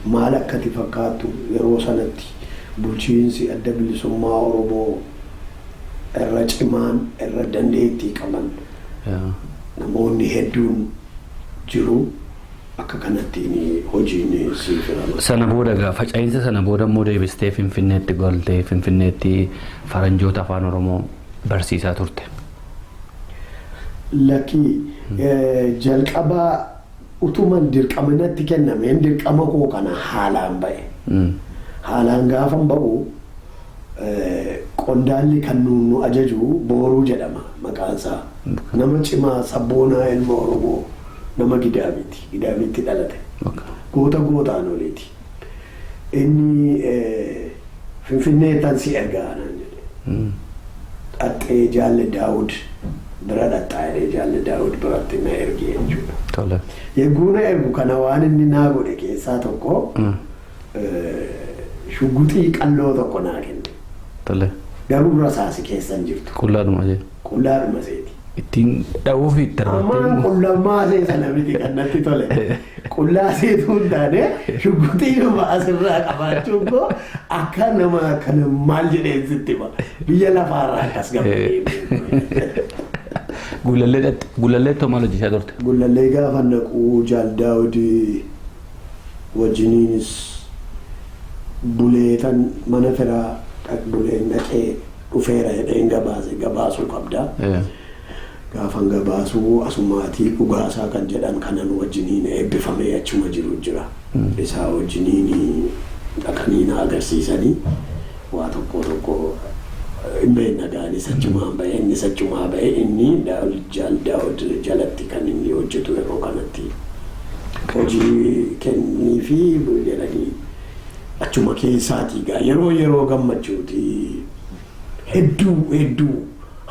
maal akkati fakkaattu, yeroo sanatti bulchiinsi adda bilisummaa Oromoo irra cimaan, irra dandeettii qaban namoonni hedduun jiru, akka kanattiin hojiin siif hirama. Sana booda egaa faca'insa sana booda immoo deebistee Finfinneetti galtee Finfinneetti faranjoota afaan Oromoo barsiisaa turte. Lakkii, jalqaba utuman dirqama natti kennameen dirqama koo kana haalaan ba'e. Haalaan gaafan ba'u qondaalli kan nu ajaju Booruu jedhama maqaansaa. Nama cimaa, sabboonaa ilma Oromoo, nama Gidaamiiti. Gidaamiitti dhalate. Goota gootaan oliiti. Inni Finfinnee tan si ergaa naan jedhe. Dhaxxee Jaalle Daawud bira dhaxxaa jedhee Jaalle Daawud biratti na erge jechuudha. Yegguu na ergu kana waan inni naa godhe keessaa tokko shugguxii qalloo tokko naa kenne. Garuu rasaasi keessa hin jirtu. Qullaadhuma ishee. Qullaadhuma iseeti. Ittiin dha'uu fi itti Ammaan darbattee. Qullummaa isee sana miti kan natti tole. Qullaa iseetu hin taane, shugguxiidhuma asirraa qabaachuun koo akka nama kana maal jedheen sitti hima. Biyya lafaarraa akkas gammadee. Guulallee dhatte. Guulallee maal hojjechaa turte? Gullallee gaafa naquu Jaal Daawudii wajjiniinis buleetan mana firaa buleen dhaqee dhufeera jedheen gabaase, gabaasuu qabda. Gaafan gabaasuu asumaatii dhugaasaa kan jedhan kanan wajjiniin eebbifamee achuma jiru jira. Isaa wajjiniin dhaqanii na agarsiisanii waa tokko tokko hin beekna gaanis achumaan ba'e, innis achumaa ba'e. Inni Jaal Daawud jalatti kan inni hojjetu yeroo kanatti hojii kennii fi jedhanii achuma keessaatii gaa yeroo gammachuuti hedduu hedduu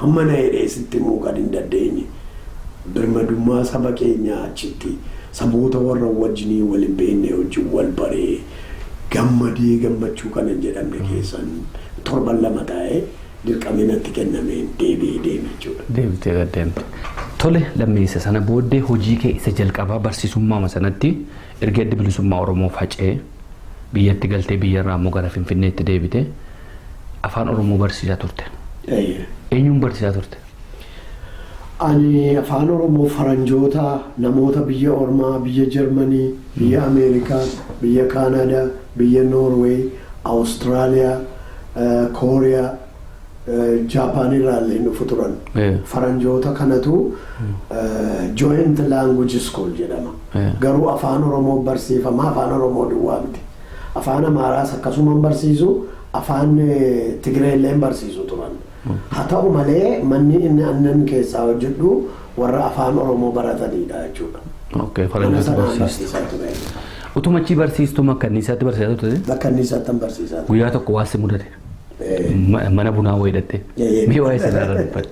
hamma na hidhee sitti himuu kan hin dandeenye. Birmadummaa saba keenyaa achitti saboota warra wajjinii wal hin beekne wajjin wal baree gammadee gammachuu kan hin jedhamne keessan torban 2 taa'ee dirqamee natti kennameen deebi'ee deeme jechuudha. Deebitee gad deemte. Tole Lammeessa, sana booddee hojii kee isa jalqabaa barsiisummaa sanatti erga Adda Bilisummaa Oromoo faca'ee biyyatti galtee biyyarraa immoo gara Finfinneetti deebite afaan Oromoo barsiisaa turte. Eenyuun barsiisaa turte? Ani afaan Oromoo faranjoota, namoota biyya Ormaa, biyya Jarmanii, biyya Ameerikaa, biyya Kaanaadaa, biyya Noorweey, Awustiraaliyaa, Kooriyaa, Jaapaan irraa illee dhufu turan. Faranjoota kanatu Joint Language School jedhama. Garuu afaan Oromoo barsiifama, afaan Oromoo duwwaa miti. Afaan Amaaraas akkasuma barsiisu, afaan Tigree illee barsiisu turan. Haa ta'u malee manni inni aannan keessaa hojjedhu warra afaan Oromoo baratanidha jechuudha. Okay, Mana faranjoota sanaan barsiistu. barsiisaa ture. Utuma achii barsiistuu makkanniisaatti barsiisaa turte. Bakka inni isaatti barsiisaa ture. Guyyaa tokko waa si mudate. Mana bunaa wayii hidhatte. Mee waa'ee sanarra dubbadhu.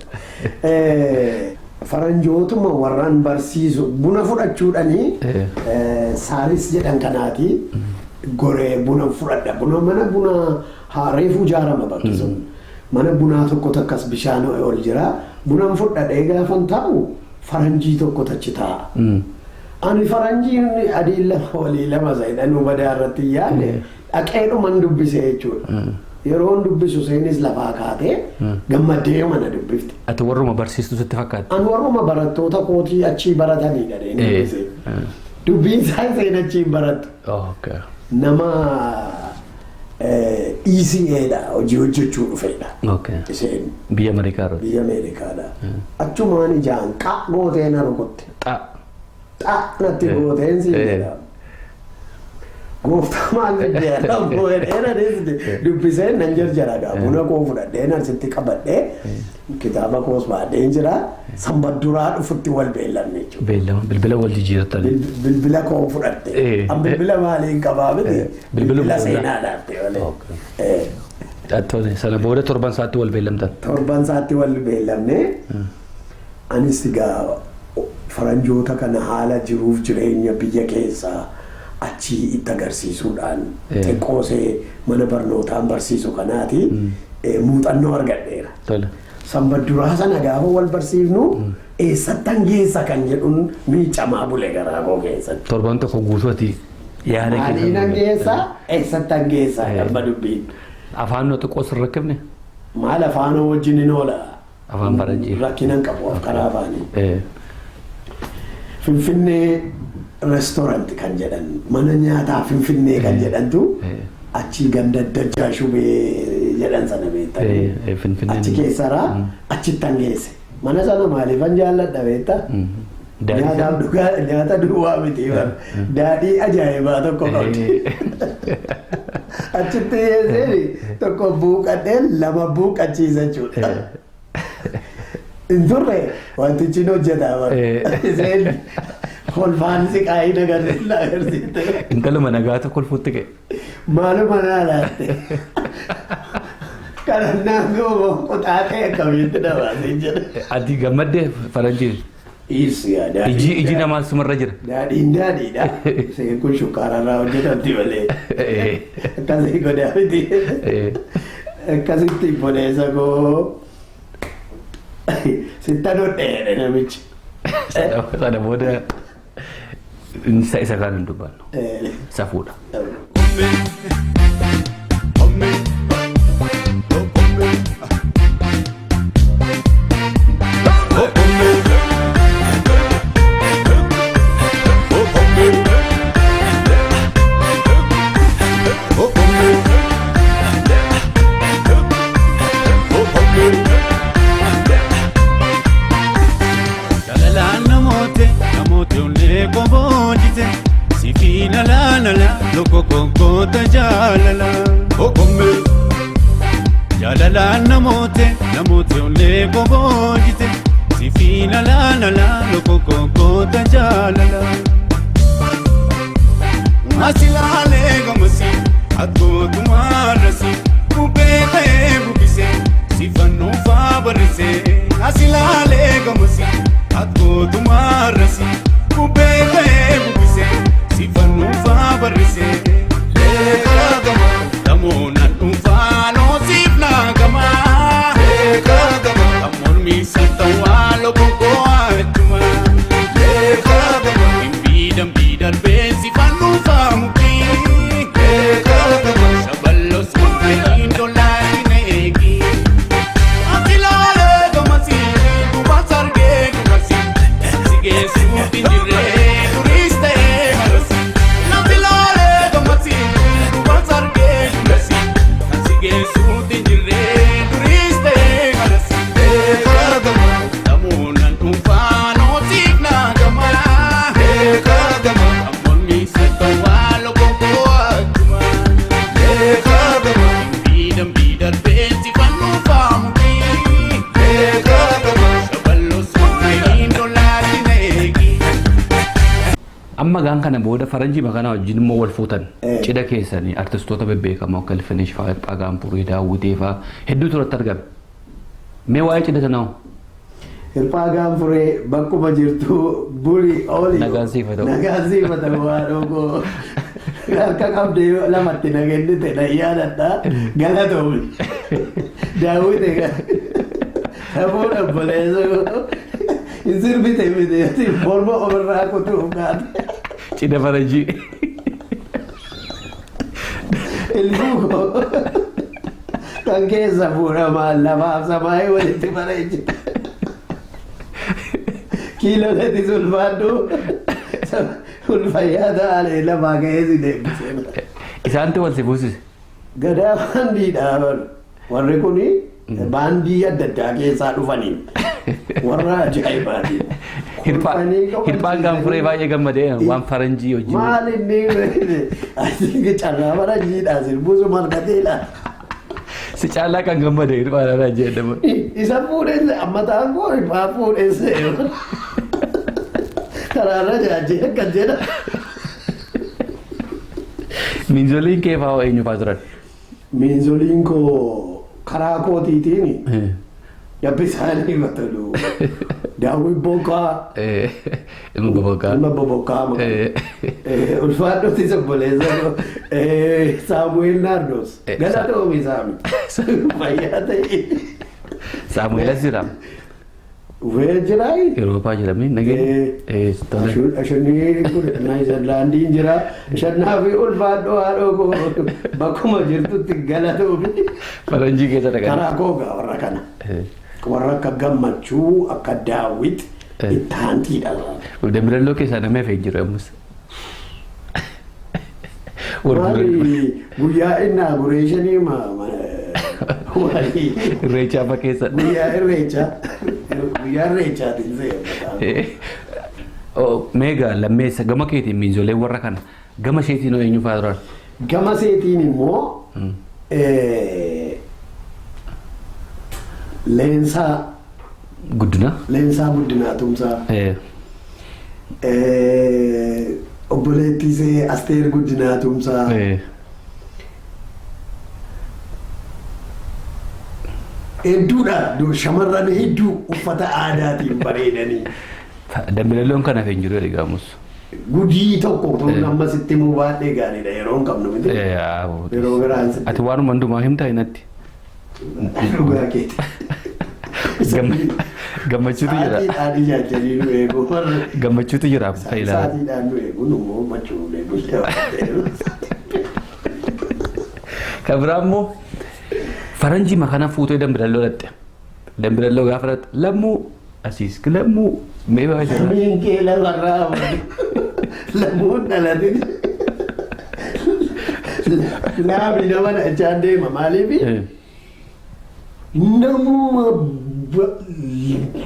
Faranjootuma warraan barsiisu buna fudhachuudhani saaris jedhan kanaati goree buna fudhadha. Buna mana bunaa reefu ijaarama bakki sun. Mana bunaa tokko takkas bishaan ol jira. Bunan fudhadhee gaafan taa'u faranjii tokko tachi taa'a. Ani faranjiin adiin lama walii lama jedhan badaa irratti yaade dhaqeedhuman dubbise jechuudha. Yeroon dubbisu seenis lafaa kaatee gammaddee mana dubbifte. Ati warruma barsiistuu sitti fakkaata? Ani warruma barattoota kootii achii baratanidha dubbise. Dubbiin isaa seen achii barattu. Nama ECA dha, hojii hojjechuu dhufedha. Isheen Biyya Ameerikaa irratti. Biyya Ameerikaadha. Achumaan ijaan qa gootee na rukutte. Xa. Xa natti gooteen siin jedha. Gooftaa maal fidee ammoo jedheen anis dubbiseen nan jarjara gaa buna koo fudhadheen asitti qabadhee kitaaba koos baadheen jira, sanbat duraa dhufutti wal beellamne jechuudha. Beellama bilbila wal jijjiirtanii. Bilbila koo fudhatte. An bilbila maaliin qabaa miti. Bilbila Bilbila bilbila. seenaa laatte malee. Tole, sana booda torban isaatti wal beellamtan. Torban isaatti wal beellamne. Anis egaa faranjoota kana haala jiruuf jireenya biyya keessaa achii itti agarsiisuudhaan xiqqoosee mana barnootaan barsiisu kanaati muuxannoo argadheera. Sanbat duraa sana gaafa wal barsiifnu eessattan geessa kan jedhuun miicamaa bule garaa koo keessatti. Torban tokko guutuu ati yaada Maaliinan geessa, eessattan geessa amma dubbiin. Afaan nu xiqqoo sin rakkifne? Maal, afaan wajjin hin oola. Afaan faranjii. Rakkinan qabu karaa afaanii. Finfinnee restaurant kan jedhan, mana nyaataa Finfinnee kan jedhantu achii ganda Dajjaa Shubee jedhan sana beektan. Finfinnee. Achi keessaraa achittan geesse. Mana sana maaliifan jaalladha beektaa? Daadhii Nyaataaf dhugaa nyaata duwwaa miti bara. Daadhii ajaa'ibaa tokko qabdi. Achitti geessee tokko buuqadhee lama buuqachiisa jechuudha. Hin turre wantichi hin hojjetaa bara. Isheen kolfaan si qaayii agarsiifte. Intaluma nagaatu kolfuutti ka'e. Maaluma naa laatte. Kadhannaan koo quxaaxee akkamitti dabaasee jedha. Ati gammaddee faranjii. Dhiirsi yaa daadhii. Iji namaa sumarra jira. Daadhiin daadhiidha. Isheen kun shukkaararraa hojjetamti malee. Akkasii godhaa miti. Akkasitti obboleessa koo sittan hodheedha namichi. Sana booda isa kaan hin dubbannu. Safuudha. Lokokokoota jaalala okomme jaalalaan namoote namoote onnee koboojite sifiin alaalala lokokokoota jaalala. Masilaalee gamasi akkootumaarrasi bubbee ta'ee bubbise sifannuufaa barrise asilaalee gamasi akkootumaarrasi bubbee ta'ee bubbise sifannuufaa barrise. Leekaa gama namoonni dhuunfaa noosiif naa gama. Leekaa gama kan mormi sattawaa lokokoo achuma. Leekaa gama hin biidhan sifannuufaa mukii. Leekaa gama shabaloo suufee indolaa eegi. Asilaalee gamasi duuba sargee gumasi si geessuutti jirree duriis ta'ee marasi. Asilaalee gamasi duuba sargee gumasi si geessuutti jirree duriis ta'ee marasi. Leekaa gama namoonni dhuunfaa noosiif naa gama. Leekaa gama mormi sattawaa lokokoo achuma. Leekaa gama biidhan biidhan sifannuufaa mukii. Leekaa gama shabaloo suufee indolaa eegi. Amma gaan kana booda faranjii makanaa wajjin immoo wal fuutan cidha keessanii artistoota bebbeekamoo akka Ilfinesh fa'aa, Hirphaa Gaanfuree, Daawwitee fa'aa hedduutu irratti argame. Mee waa'ee cidha sanaa hoo? Hirphaa Gaanfuree bakkuma jirtu buli ooli. Nagaan siif haa ta'u. Nagaan siif haa ta'u waan dhuguu. Harka qabdee lamatti na kennite na yaadadha. Galatoomi. Daawwite safuun obboleessa hin sirbite miti morma ofirraa kutuuf kaate. Cidha faranjii. Ilmuu koo kan keessa fuudhamaa lamaaf samaayii walitti bareeche. Kiilooleetti sulfaadhu ulfayyaa ta'anii lafaa ka'ee si deebisee. Isaantu wal si fuusise. Gadaa baandiidha warri kuni baandii adda addaa keessaa dhufaniin warra ajaa'ibaati. Hirphaan Gaanfuree baay'ee gammadee waan faranjii wajjin. Maal inni carraa faranjiidha sirbuusu margateedha. Si caalaa kan gammade hirphaan jedhama. Isa fuudhee amma ta'an koo hirphaa fuudhee karaarra jaajee akkas jedha. Miinzoliin kee fa'aa eenyu fa'aa turan? Miinzoliin koo karaa kootiitiin Yabbisaanii batalu. Daawwit Boqqaa. Ilma Boboqqaa. Ilma Boboqqaa. Ulfaadhootti obboleessa Saamu'eel Naardos. Galatoomi Saami. Fayyaa ta'e. Saamu'eel as jira. Dhufee jiraayi. Yeroo jedhamee nageenya. Ashannii kun Neezerlaandiin jira. Ashannaa fi ulfaadhoo haadhoo koo bakkuma jirtutti galatoomi. Faranjii keessa dhaqan. Karaa koo gaa warra kana. Warra akka Gammachuu, akka Daawwit itti aantiidha. Dambilalloo keessaa namni hafee jiru ammas. Maali guyyaa inauguration walii. Irreechaa fa keessa. Guyyaa irreechaa. Guyyaa irreechaatiin seera. Meegaa lammeessa gama keetiin miinzolee warra kana gama isheetiin eenyu fa'aa turan? Gama seetiin immoo Leensaa Guddinaa. Leensaa Guddinaa Tumsaa. Obboleettii Asteer Guddinaa Tumsaa. Hedduudha shamarran hedduu uffata aadaatiin bareedanii. Dambilalloon kan hafe hin jiru eegaamus. Gudii tokko tun amma sitti himuu baadhee gaariidha yeroo hin qabnu miti. Yeroo biraan sitti. Ati waanuma hundumaa himtaa hinatti. Dhugaa keeti. Gammachuutu jira. Sa'aatiidhaan ijaajjanii nu eegu. Gammachuutu jira. Sa'aatiidhaan nu eegu nu immoo machuulee guyyaa. Kan biraa immoo faranjii makana fuutee dambilalloo dhatte. Dambilalloo gaafa dhatte lammuu asiis lammuu mee baay'ee. Samiin kee lafarraa lammuun dhalatin. Laami nama dhachaan deema maaliif? Namuma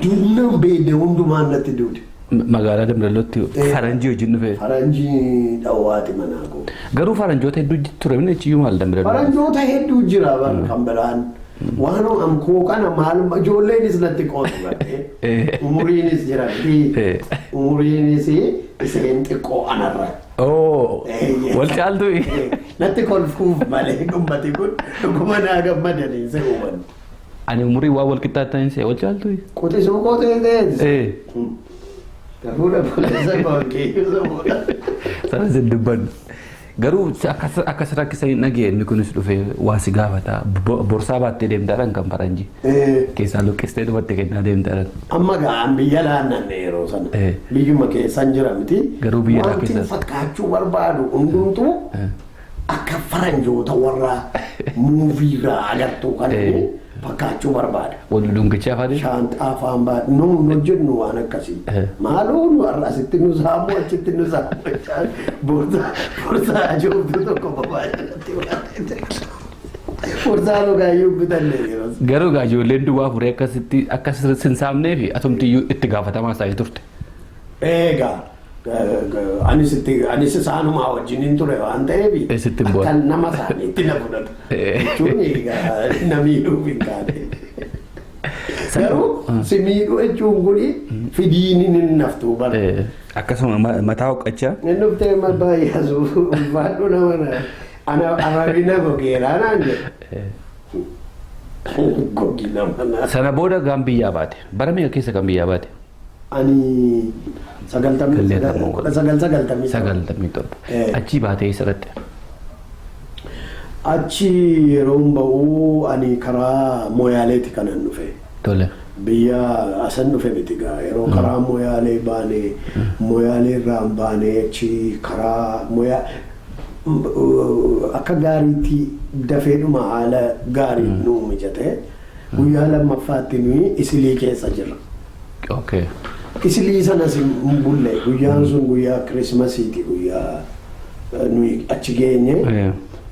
dunnaan beekne hundumaan natti duude. Magaalaa Dambalootti faranjii wajjin dhufe. Faranjii dhawwaati manaa koo. Garuu faranjoota hedduu ture minni achiyyuu maal Dambaloo? Faranjoota hedduu jira kan biraan. Waan amkoo kana maaluma ijoolleenis natti qoosu gartee. Umuriinis jira miti. Umuriinis isheen xiqqoo anarra. Oo wal caaltu. Natti kolfuuf malee dhummati kun dhuguma naa gammadanii si hubannu. Ani umurii waan wal qixxaatanii see wal caaltu. Quxisuu qotee ta'e. Garuu dhaabbilee bankee Sana sin dubbannu. Garuu akka rakkisan hin dhageenye inni kunis dhufee waa si gaafata. Borsaa baattee deemtaadhaan kan faranjii. Keessaa luqqistee dhufatte kennaa deemtaadhaan. Amma ga'aan biyya laannanne yeroo sana. Biyyuma keessan jira miti. Garuu biyya laa keessa. Wanti fakkaachuu barbaadu hundumtuu akka faranjoota warra muuviirraa agartuu kan fakkaachuu barbaada. Wal dhungichaa afaan. Shaanxaa afaan baadhu nu hojjennu waan akkasii. Maaloo nu har'a asitti nu saamu achitti nu saamu borsaa ajoobdu tokko babaa jalatti borsaa dhugaayyuu bitanne yeroo. Garuu egaa ijoolleen duwwaa furee akkasitti akkas sin saamnee fi atumtiyyuu itti gaafatamaa isaanii turte. Egaa anis itti anis isaanumaa wajjin hin ture waan ta'eef akka nama isaaniitti na fudhatu. Jechuun egaa na miidhuuf hin taane. Garuu si miidhuu jechuun kuni fidiin hin naftu bara. Akkasuma mataa hoqqachaa. Inni dhuftee baay'ee ulfaadhu nama ana arabina gogeeraa naan jedhe. Gogi nama naa. Sana booda gaan biyyaa baate. Bara meeqa keessa kan biyyaa baate? Ani 1997. 97. Achii baatee eessa dhaqxe? Achi yeroon ba'u ani karaa Moyaaleeti kanan dhufe. Tole. Biyya asan dhufe miti gaa yeroo karaa Moyaalee baanee Moyaalee irraan baanee achi karaa Moyaa akka gaariitti dafeedhuma haala gaarii nuu mijate guyyaa lammaffaatti nuyi Isilii keessa jirra. Okay. Isilii sanas hin bulle guyyaan sun guyyaa kirismasiiti guyyaa nuyi achi geenye.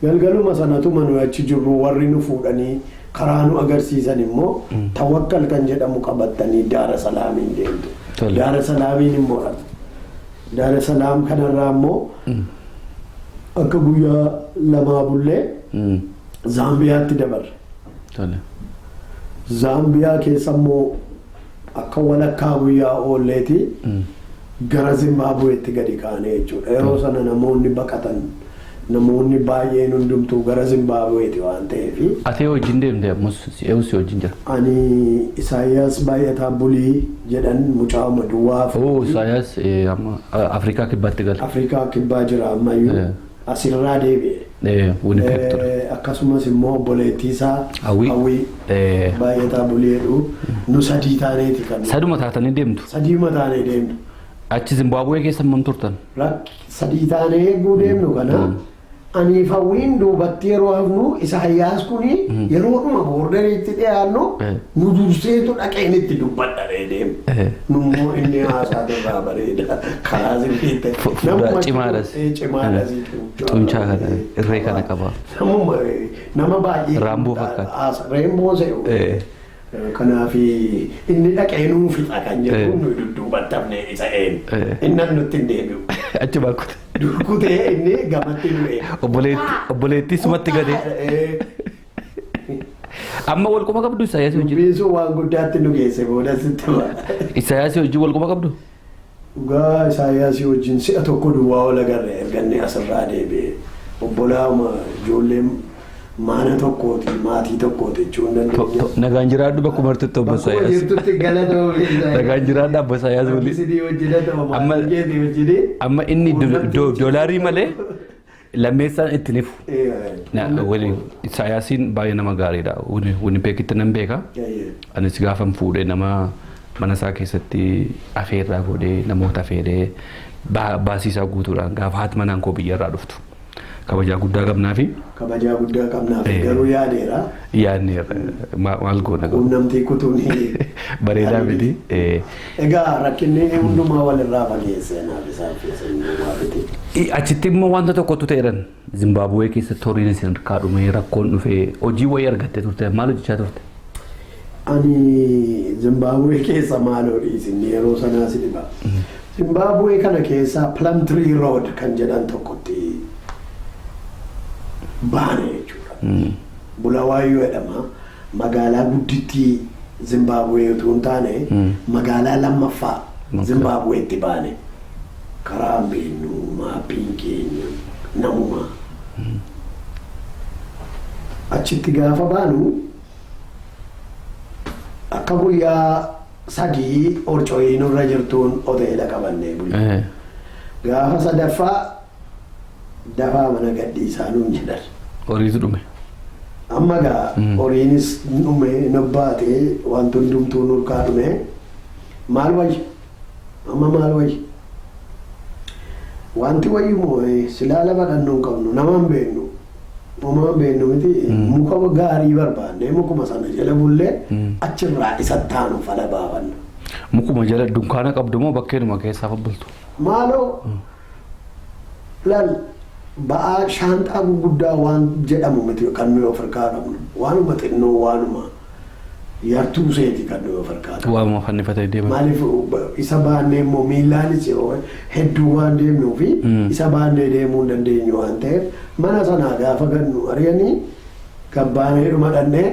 Galgaluma sanatuma nuyi achi jirru warri nu fuudhanii karaa nu agarsiisan immoo tawakkal kan jedhamu qabattanii Daara Salaamiin deemtu. Daara Salaamiin immoo Daara Salaam kanarraa immoo akka guyyaa lamaa bullee Zaambiyaatti dabarre. Zaambiyaa keessa immoo akka walakkaa guyyaa oolleeti gara Zimbaabuweetti gadi kaane jechuudha. Yeroo sana namoonni baqatan namoonni baay'een hundumtuu gara Zimbaabuweeti waan ta'eef. Ati wajjin deemte ammas si wajjin jira? Ani Isaayyaas Baay'ataa Bulii jedhan mucaa Duwwaa. Oo Isaayyaas amma Afrikaa Kibbaatti gala. Afrikaa Kibbaa jira ammayyuu asirraa deebi'e. Winnipeg ture. Akkasumas immoo obboleettii isaa Hawwii Baay'ataa Bulii jedhu nu sadii taaneeti kan. Saduma taatanii deemtu? Sadiuma taanee deemtu. Achi Zimbaabuwee keessa hammam turtan? Sadii taanee eeguu deemnu kana aniif Hawwiin duubatti yeroo hafnu Isaayyaas kuni yeroodhuma boorderiitti dhiyaannu nu durseetu dhaqeen itti dubbadha deemu. Nummoo inni haasaa irraa bareeda karaa sirriitti. Cimaadhas. Cimaadhas. Xuncaa kana irree kana qaba. Nama baay'ee. Raamboo fakkaata. Reemboo se'u. Kanaaf inni dhaqee nuu fixa kan jedhu nu dudduubatti hafnee isa eenu. Inni nutti hin deebi'u. Achi bakkute. Kutee inni gamatti nu eegu. Obboleettii sumatti gadee. Amma wal quba qabdu Isaayyaasii wajjin? Dubbiin sun waan guddaatti nu geesse booda sitti ba'a. Isaayyaasii wajjin wal quba qabdu? Dhugaa Isaayyaasii wajjin si'a tokko duwwaa wal agarre erganne asirraa deebi'e. Obbolaama ijoollee maana tokkooti maatii tokkooti jechuun dandeenya. Nagaan jiraadhu bakkuma jirtutti obbo Bakkuma Isaayyaas. jirtutti galatoomii. Nagaan jiraadhu obbo Isaayyaas waliin. Isinii wajjin haa ta'u maatii keetii wajjin. Amma inni doolaarii malee lammeessaan itti nifu. Waliin Isaayyaasiin baay'ee nama gaariidha. Winnipeegitti nan beeka. Anis gaafan fuudhee nama mana isaa keessatti afeerraa godhee namoota afeeree baasii isaa guutuudhaan gaafa haati manaan koo biyyarraa dhuftu. Kabajaa guddaa qabnaa fi Kabajaa guddaa qabnaaf garuu yaadeera. Yaadne maal goona garuu. Quunnamtii kutuun Bareedaa miti. Egaa rakkinni hundumaa walirraa fageesse naaf isaan keessa hundumaa miti. Achitti immoo wanta tokkotu ta'eeran Zimbaabuwee keessatti horiin isin harkaa dhumee rakkoon dhufee hojii wayii argattee turte maal hojjechaa turte? Ani Zimbaabuwee keessa maaloo dhiisinni yeroo sanaa si dhiba. Zimbaabuwee kana keessa Plumtree Road kan jedhan tokkotti baane jechuudha. Bulawaayyoo jedhama. Magaalaa guddittii Zimbaabuwee utuu hin taane magaalaa lammaffaa Zimbaabuweetti baane. Karaa hin beeknu, maappiin keenya namuma. Achitti gaafa baanu akka guyyaa 3 horcooyii nurra jirtuun hoteela qabannee bulle. Gaafa sadaffaa dafaa mana gadhiisaa nuun jedhan. Horiitu dhume. Amma gaa horiinis dhume, nobbaatee, wanti hundumtuu nurkaa dhume. Maal wayya? Amma maal wayya? Wanti wayyu moo silaa lafa dhannoo hin qabnu, nama hin beeknu. Homaa hin beeknu miti, muka gaarii barbaanne mukuma sana jala bullee achirraa isa taanu fala baafanna. Mukuma jala dunkaana qabdu moo bakkeenuma keessaa bultu? Maaloo, laal, ba'aa shaanxaa gurguddaa waan jedhamu miti kan nuyi of harkaa qabnu. Waanuma xinnoo, waanuma yartuu seeti kan nuyi of harkaa qabnu. Waanuma fannifatee deeman. Maaliif, isa baannee immoo miillaanis yeroo hedduu waan deemnuu fi isa baannee deemuu hin dandeenyu waan ta'eef, mana sanaa gaafa gannu ari'anii gabbaanee dhuma dhannee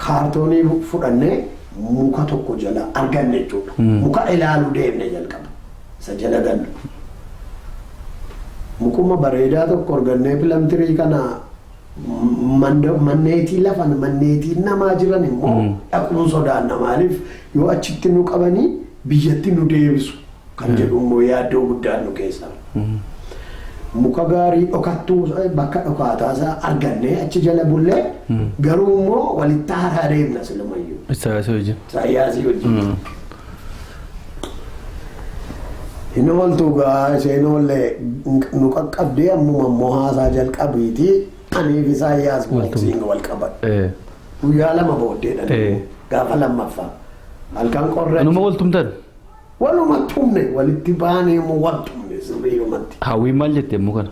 kaartoonii fudhannee muka tokko jala arganne jechuudha. Muka ilaaluu deemne jalqaba. Isa jala gannu. Mukuma bareedaa tokko argannee Plumtree kana manneetii lafan manneetii namaa jiran immoo dhaquun sodaanna. Maaliif, yoo achitti nu qabanii biyyatti nu deebisu kan jedhu immoo yaaddoo guddaan nu keessa. Muka gaarii dhokattuu, bakka dhokaataa isaa argannee achi jala bullee, garuu immoo walitti haaraa deemna silumayyuu. Isaayyaasii wajjin. Isaayyaasii wajjin. Hin ooltu gaa, isheen oollee nu qaqqabdee ammuma immoo haasaa jalqabiitii aniif Isaayyaas boxing wal qaban. Guyyaa 2 booddeedha gaafa lammaffaa. Halkan qorra. Anuma wal tumtan? Waluma tumne, walitti baanee immoo wal tumne sirriidhumatti. Hawwiin maal jette immoo kana?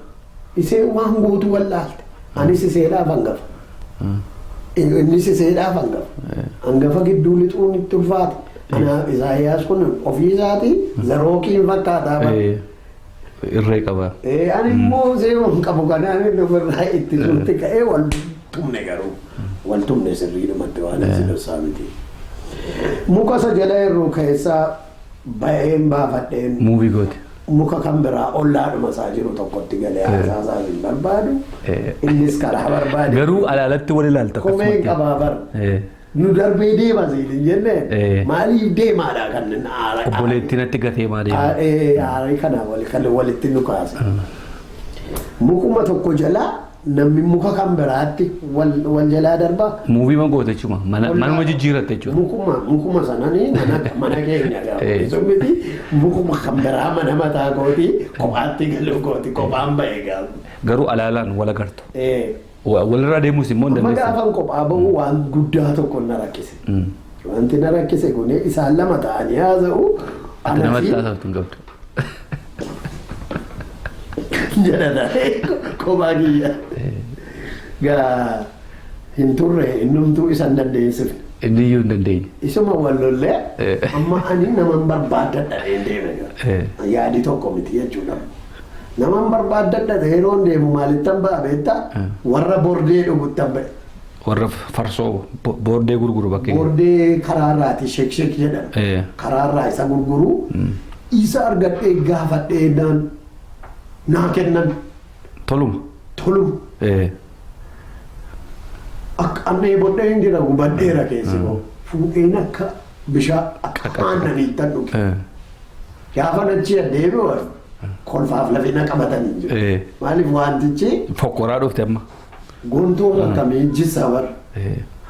Iseen waan guutuu wallaalte. Anis iseedhaaf hangafa. Innis iseedhaaf hangafa. Hangafa gidduu lixuun itti ulfaate. Anaaf Isaayyaas kun ofii isaatii zarookiin fakkaataa bara. Irree qaba. Ani immoo seema hin qabu, kanaan inni ofirraa ittisuutti ka'ee wal tumne, garuu wal tumne sirriidhumatti, waan asi dhossaa miti. Muka isa jala jirru keessaa ba'een baafadheen Muuvii goote. muka kan biraa ollaadhuma isaa jiru tokkotti galee haasaa isaa hin barbaadu. Innis karaa barbaade. Garuu alaalatti wal ilaalta Komeen akkasumatti. qabaa bar. Nu darbee deema siin hin jenne, maaliif deemaadha kan inni aara. Obboleettiin natti gatee maa deema? Aarii kana kan walitti nu kaase. Mukuma tokko jalaa namni muka kan biraatti wal jalaa darbaa. Muuvii ma goote jechuudha. Manuma jijjiirratte jechuudha. Mukuma sananii mana keenya gaafa sun miti, mukuma kan biraa mana mataa kooti kophaatti galuu kooti kophaan ba'e gaafa. Garuu alaalaan wal agartu. Walirraa deemuus immoo hin Amma dandeessan. gaafan kophaa ba'u waan guddaa tokko na rakkise. Wanti na rakkise kun isaan lama ta'anii haasa'u. Ati namatti haasoftu hin qabdu. Jedhata kophaa kiyya. Gaa hin turre, innumtuu isan dandeessifne. Inni iyyuu hin dandeenye. Isuma wal lollee amma ani naman barbaaddadha deeme. Yaadi tokko miti jechuudha. Naman barbaaddadha yeroo deemu maalittan ba'a beektaa? Warra bordee dhuguttan ba'e. Warra farsoo boordee gurguru bakkee. Bordee karaarraati, shek shek jedhama. Karaarraa isa gurguru isa argadhee gaafadhee naan naa kennan. Toluma. Toluma. Akka annee bodheen jira, gubadheera keessi koo. Fuudheen akka bishaan akka aannaniittan dhuge. Gaafa achi adeemu kolfaaf lafina qabatanii jiru. Maaliif, wantichi Fokkoraa dhufte amma. Gontoon akkamii jissa bar.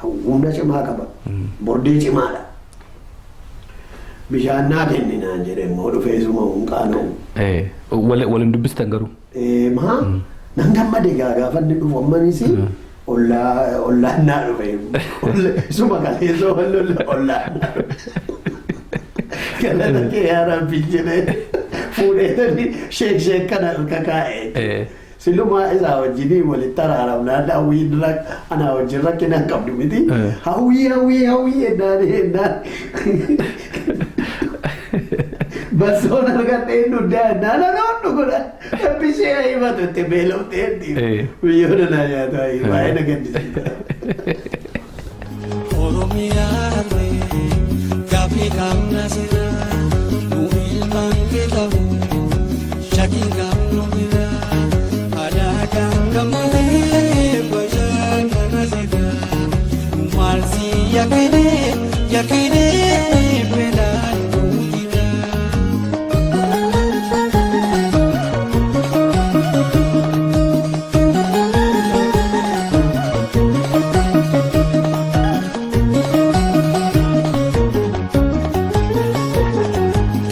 Humna cimaa qaba. Bordee cimaadha. Bishaan naa kenni naan jedhe immoo dhufee suma hin qaana'u. Waliin dubbistan garuu. Maa, nan gammade gaa gaafa inni dhufu, ammanis ollaa ollaan naa dhufe. Suma kaleessa ollaan naa dhufe. Galata kee yaa Rabbi jedhee fuudhee sheek sheek kana harka kaa'ee. Silumaa isaa wajjinii walitti araaramnaan hawwiin anaa wajjin rakkina hin qabdu miti. Hawwii, hawwii, hawwii ennaan ennaan. Bassoon argadhee duddaa ennaan anoon dhugodha. Bishee himatu itti beelofteetti. Biyyoota naa nyaatu baay'ee na gaddisiisa. Oromiyaa gaaffii qabna sirra, nu ilmaan kee ta'u shakkii qabnu bira, alagaan gammadee bashannana sirra, nu maal si yakkinee yakkinee beelaan nuti.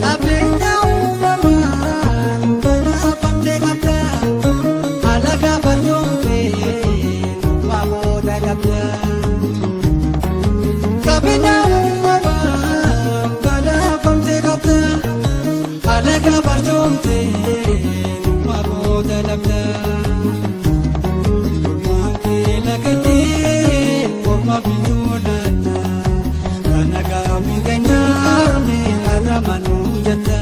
Qabeenya uumamaan badhaafamte qabda, alagaa barjoomte waa booda qabda. Qabeenya uumamaan badhaafamte qabda, alagaa barjoomte waa booda qabda. Mormaan kee lagatee morma biyyoo laata, kana gaafii keenyaame har'a manuu jetta.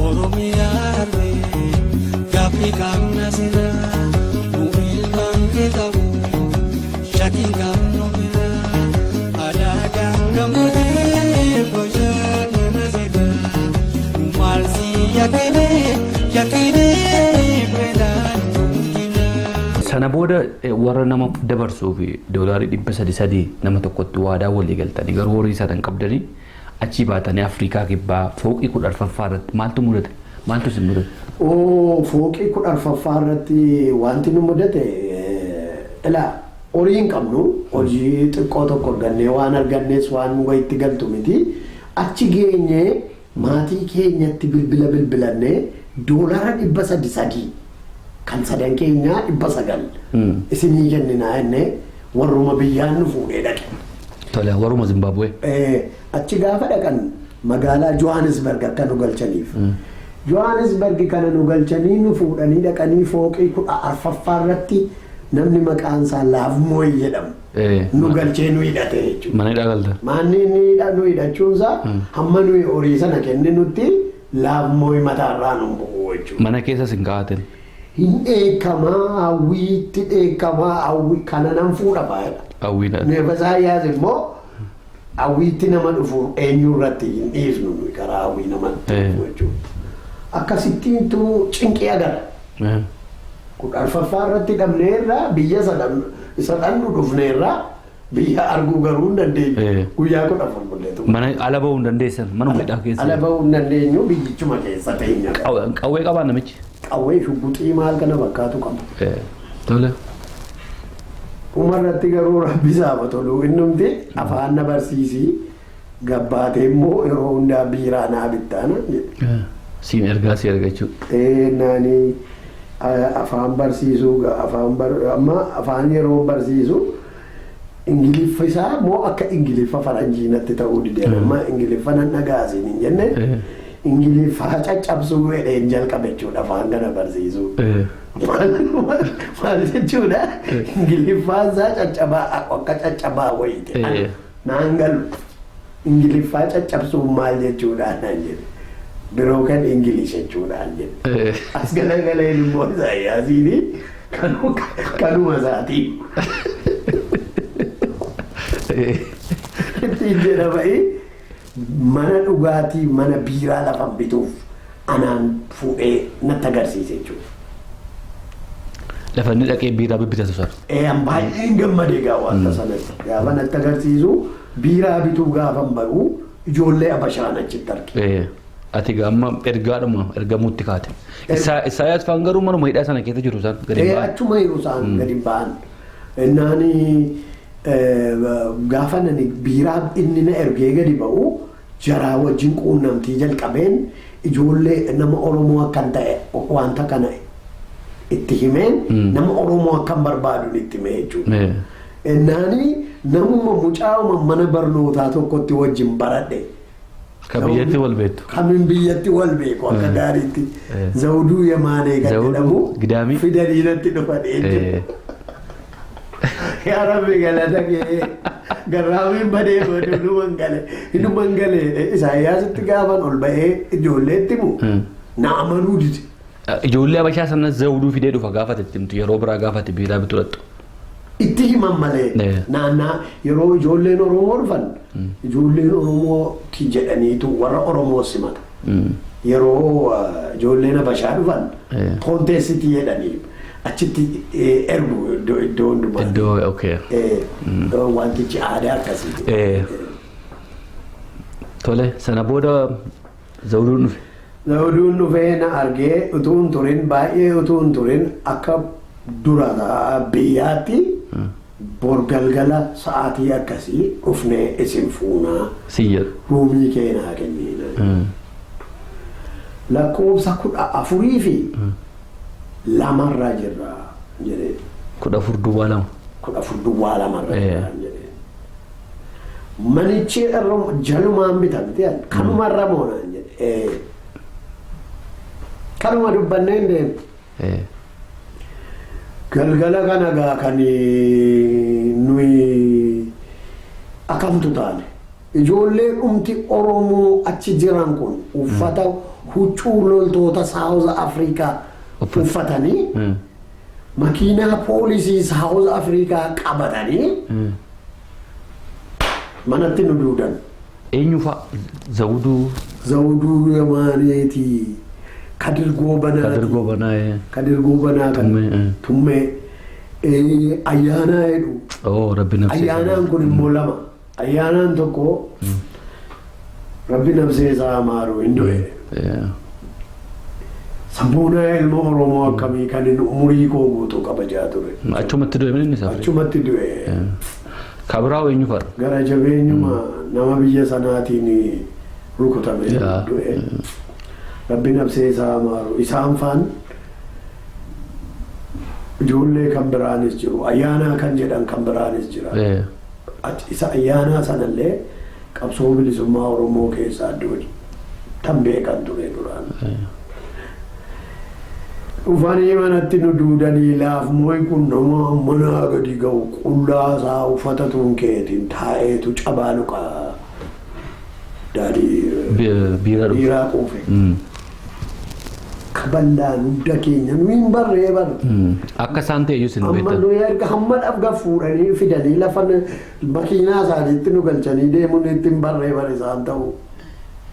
Oromiyaa gaaffii qabna sirra, nu ilmaan kee ta'u shakkii qabnu bira, alagaan gammadee bashannana sirra, nu maal si yakkinee yakkinee beelaan nuti. Sana booda warra nama dabarsuu fi $300 nama tokkotti waadaa walii galtanii garuu horii sana hin qabdanii achii baatanii Afrikaa Kibbaa fooqii 14ffaa irratti maaltu mudate? Maaltu isin mudate? Oo, fooqii 14ffaa irratti wanti nu mudate, ilaa, horii hin qabnu, hojii xiqqoo tokko argannee waan argannees waan wayitti galtu miti. Achi geenyee maatii keenyatti bilbila bilbilannee $300 kan sadan keenyaa 900 isinii kenninaa jennee warruma biyyaan nu fuudhee dhaqe. Tole, warruma Zimbaabuwee. Achi gaafa dhaqan magaalaa Johannesburg akka nu galchaniif. Johannesburg kana nu galchanii nu fuudhanii dhaqanii fooqii 14ffaa irratti namni maqaan isaa Laafmooy jedhamu nu galchee nu hidhate jechuudha. Mana hidhaa galtan. Manni inni nu hidhachuunsaa hamma nuyi horii sana kenninutti Laafmooy mataarraa nu bu'u jechuudha. Mana keessa isin kaa'atan. Hin dheekkamaa, hawwiitti dheekkamaa, hawwii kana nan fuudha baay'eedha. Hawwiin. Neefasaayyaas immoo hawwiitti nama dhufu eenyu irratti hin dhiisnu nuyi karaa hawwii nama dhufu jechuudha. Akkasittiintu cinqii agarra. 14ffaa irratti dhabneerra, biyya isa dhannu dhufneerra, biyya arguu garuu hin dandeenyu. Guyyaa 14 bulleetu. Mana ala bahuu hin dandeessan, manuma hidhaa keessa. Ala bahuu hin dandeenyu, biyyichuma keessa teenya. Qawwee qabaa namichi? Qawwee shugguxii maal kana fakkaatu qaba. Tole. Dhumarratti garuu rabbi isaaf tolu, innumti afaan na barsiisii gabbaatee immoo yeroo hundaa biiraa naa bittaana jedhe. Siin ergaa si erga jechuudha. Naani afaan barsiisuu afaan bar amma afaan yeroo barsiisu Ingiliffa isaa immoo akka Ingiliffa faranjii natti ta'uu dide. Amma Ingiliffa nan dhagaasiin hin jenne, Ingiliffaa caccabsuu jedheen jalqabe jechuudha afaan kana barsiisuu. Maal jechuudha, Ingiliffaan isaa caccabaa akka caccabaa wayiiti. Naan galu. Ingiliffaa caccabsuun maal jechuudha naan jedhe. Broken English jechuudhaan jedhe. As galagaleen immoo Isaayyaasiin kanuma isaatiin. Ittiin jedhamanii mana dhugaatii, mana biiraa lafa bituuf anaan fuudhee natti agarsiise jechuudha. Lafa inni dhaqee biiraa bibbitatu sana. An baay'een gammadee gaa wanta sanatti. Gaafa natti agarsiisu biiraa bituu gaafan ba'u ijoollee Abashaan achitti arge. Ati amma ergaadhuma ergamuutti kaate. Isaayyaas faan garuu manuma hidhaa sana keessa jiru isaan gadi ba'an. Achuma jiru isaan gadi ba'an. Innaani gaafa nani biiraa inni na ergee gadi ba'u jaraa wajjin quunnamtii jalqabeen ijoollee nama Oromoo akkan ta'e wanta kana Itti himeen nama Oromoo akkan barbaadu itti himee jechuudha. Innaani namuma mucaa'uma mana barnootaa tokkotti wajjin baradhe. Ka biyyatti wal beektu. Kamin biyyatti wal beeku akka gaariitti. Zawuduu Yamaanee kan jedhamu Gidaamii. Fidanii natti dhufan jechuudha. Yaa Rabbi, galata kee, garraamiin badee badu numan gale inuman gale. Isaayyaasitti gaafan ol ba'ee ijoolleetti himu na amanuu dide. Ijoollee Habashaa sana Zawuduu fidee dhufa gaafate itti himtu, yeroo biraa gaafate biiraa bituu dhaqxu. Itti himan malee naannaa yeroo ijoolleen Oromoo dhufan ijoolleen Oromooti jedhaniitu warra Oromoo simata. Yeroo ijoolleen Habashaa dhufan Poonteessitii jedhanii achitti ergu iddoo hundumaa. Iddoo, okay. Wantichi aadaa akkasiiti. Tole, sana booda Zawuduun dhufe. Zawuduun dhufee na argee utuu hin turin, baay'ee utuu hin turin, akka dura biyyaatti bor galgala sa'aatii akkasii dhufnee isin fuunaa. Si jedhu. Roomii keenaa kenniina. Lakkoofsa 14 fi 2rra jirra jedhee. 14 duwwaa 2. 14 duwwaa 2rra jirra jedhee. Manichi irra jalumaan bitamte kanumarra moonaan jedhe. Kanuma dubbanneen deemu. Galgala kana gaa kan nuyi akkamtu taane, ijoollee dhumti Oromoo achi jiran kun uffata huccuu loltoota South Africa uffatanii, makiinaa poolisii South Africa qabatanii manatti nu duudan. Eenyu fa'a? Zawuduu. Zawuduu Yamaaneeti. Kadir Goobanaati. Kadir Goobanaa. Kadir Goobanaa kan Tummee. Tummee Ayyaanaa jedhu. Oh, Rabbi nafsee. Ayyaanaan kun immoo lama. Ayyaanaan tokko Rabbi nafsee isaa maaru, hin du'e. Sabboonaa ilma Oromoo akkamii kan inni umurii koo guutuu kabajaa ture. Achumatti du'e inni isaa. Achumatti du'e. Kabiraaw eenyu fa'a? Gara jabeenyuma nama biyya sanaatiin rukutame du'e. Rabbi nafsee isaa maaru. Isaan faan ijoollee kan biraanis jiru. Ayyaanaa kan jedhan kan biraanis jira. Isa ayyaanaa sanallee qabsoo bilisummaa Oromoo keessaa iddoo tan beekan ture duraan. Dhufanii manatti nu duudanii, laafmooyi kun nama manaa gadi ga'u qullaa isaa uffata tuunkeetiin taa'eetu cabaa luqa daadhii Biiraa dhufu. Biiraa quufe. Kaballaan hunda keenya nu hin barree barre. Akka isaan ta'e iyyuu isin Amma beektan. nu erga hamma dhabga fuudhanii fidanii lafa makiinaa isaaniitti nu galchanii deemuun itti hin barree bare isaan ta'u.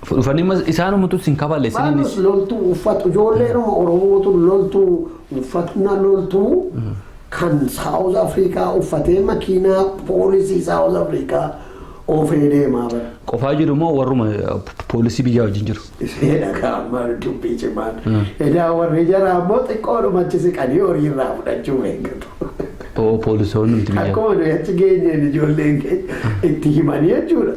Dhufanii isaanumatu isin kaballe isiniinis. Maalus loltuu uffatu, ijoolleedhuma Oromootu loltuu uffatna, loltuu kan South Africa uffatee makiinaa poolisii South Africa oofee deemaa bara. Qofaa jiru moo warruma poolisii biyyaa wajjin jiru? Ishee dhagaa dubbii cimaan. Edaa warri jaraa immoo xiqqoodhuma achi siqanii horii irraa fudhachuu eeggatu. Oo, poolisoonni nuti biyyaa. Akkuma nuyi achi geenyeen ijoolleen keenya itti himanii jechuudha.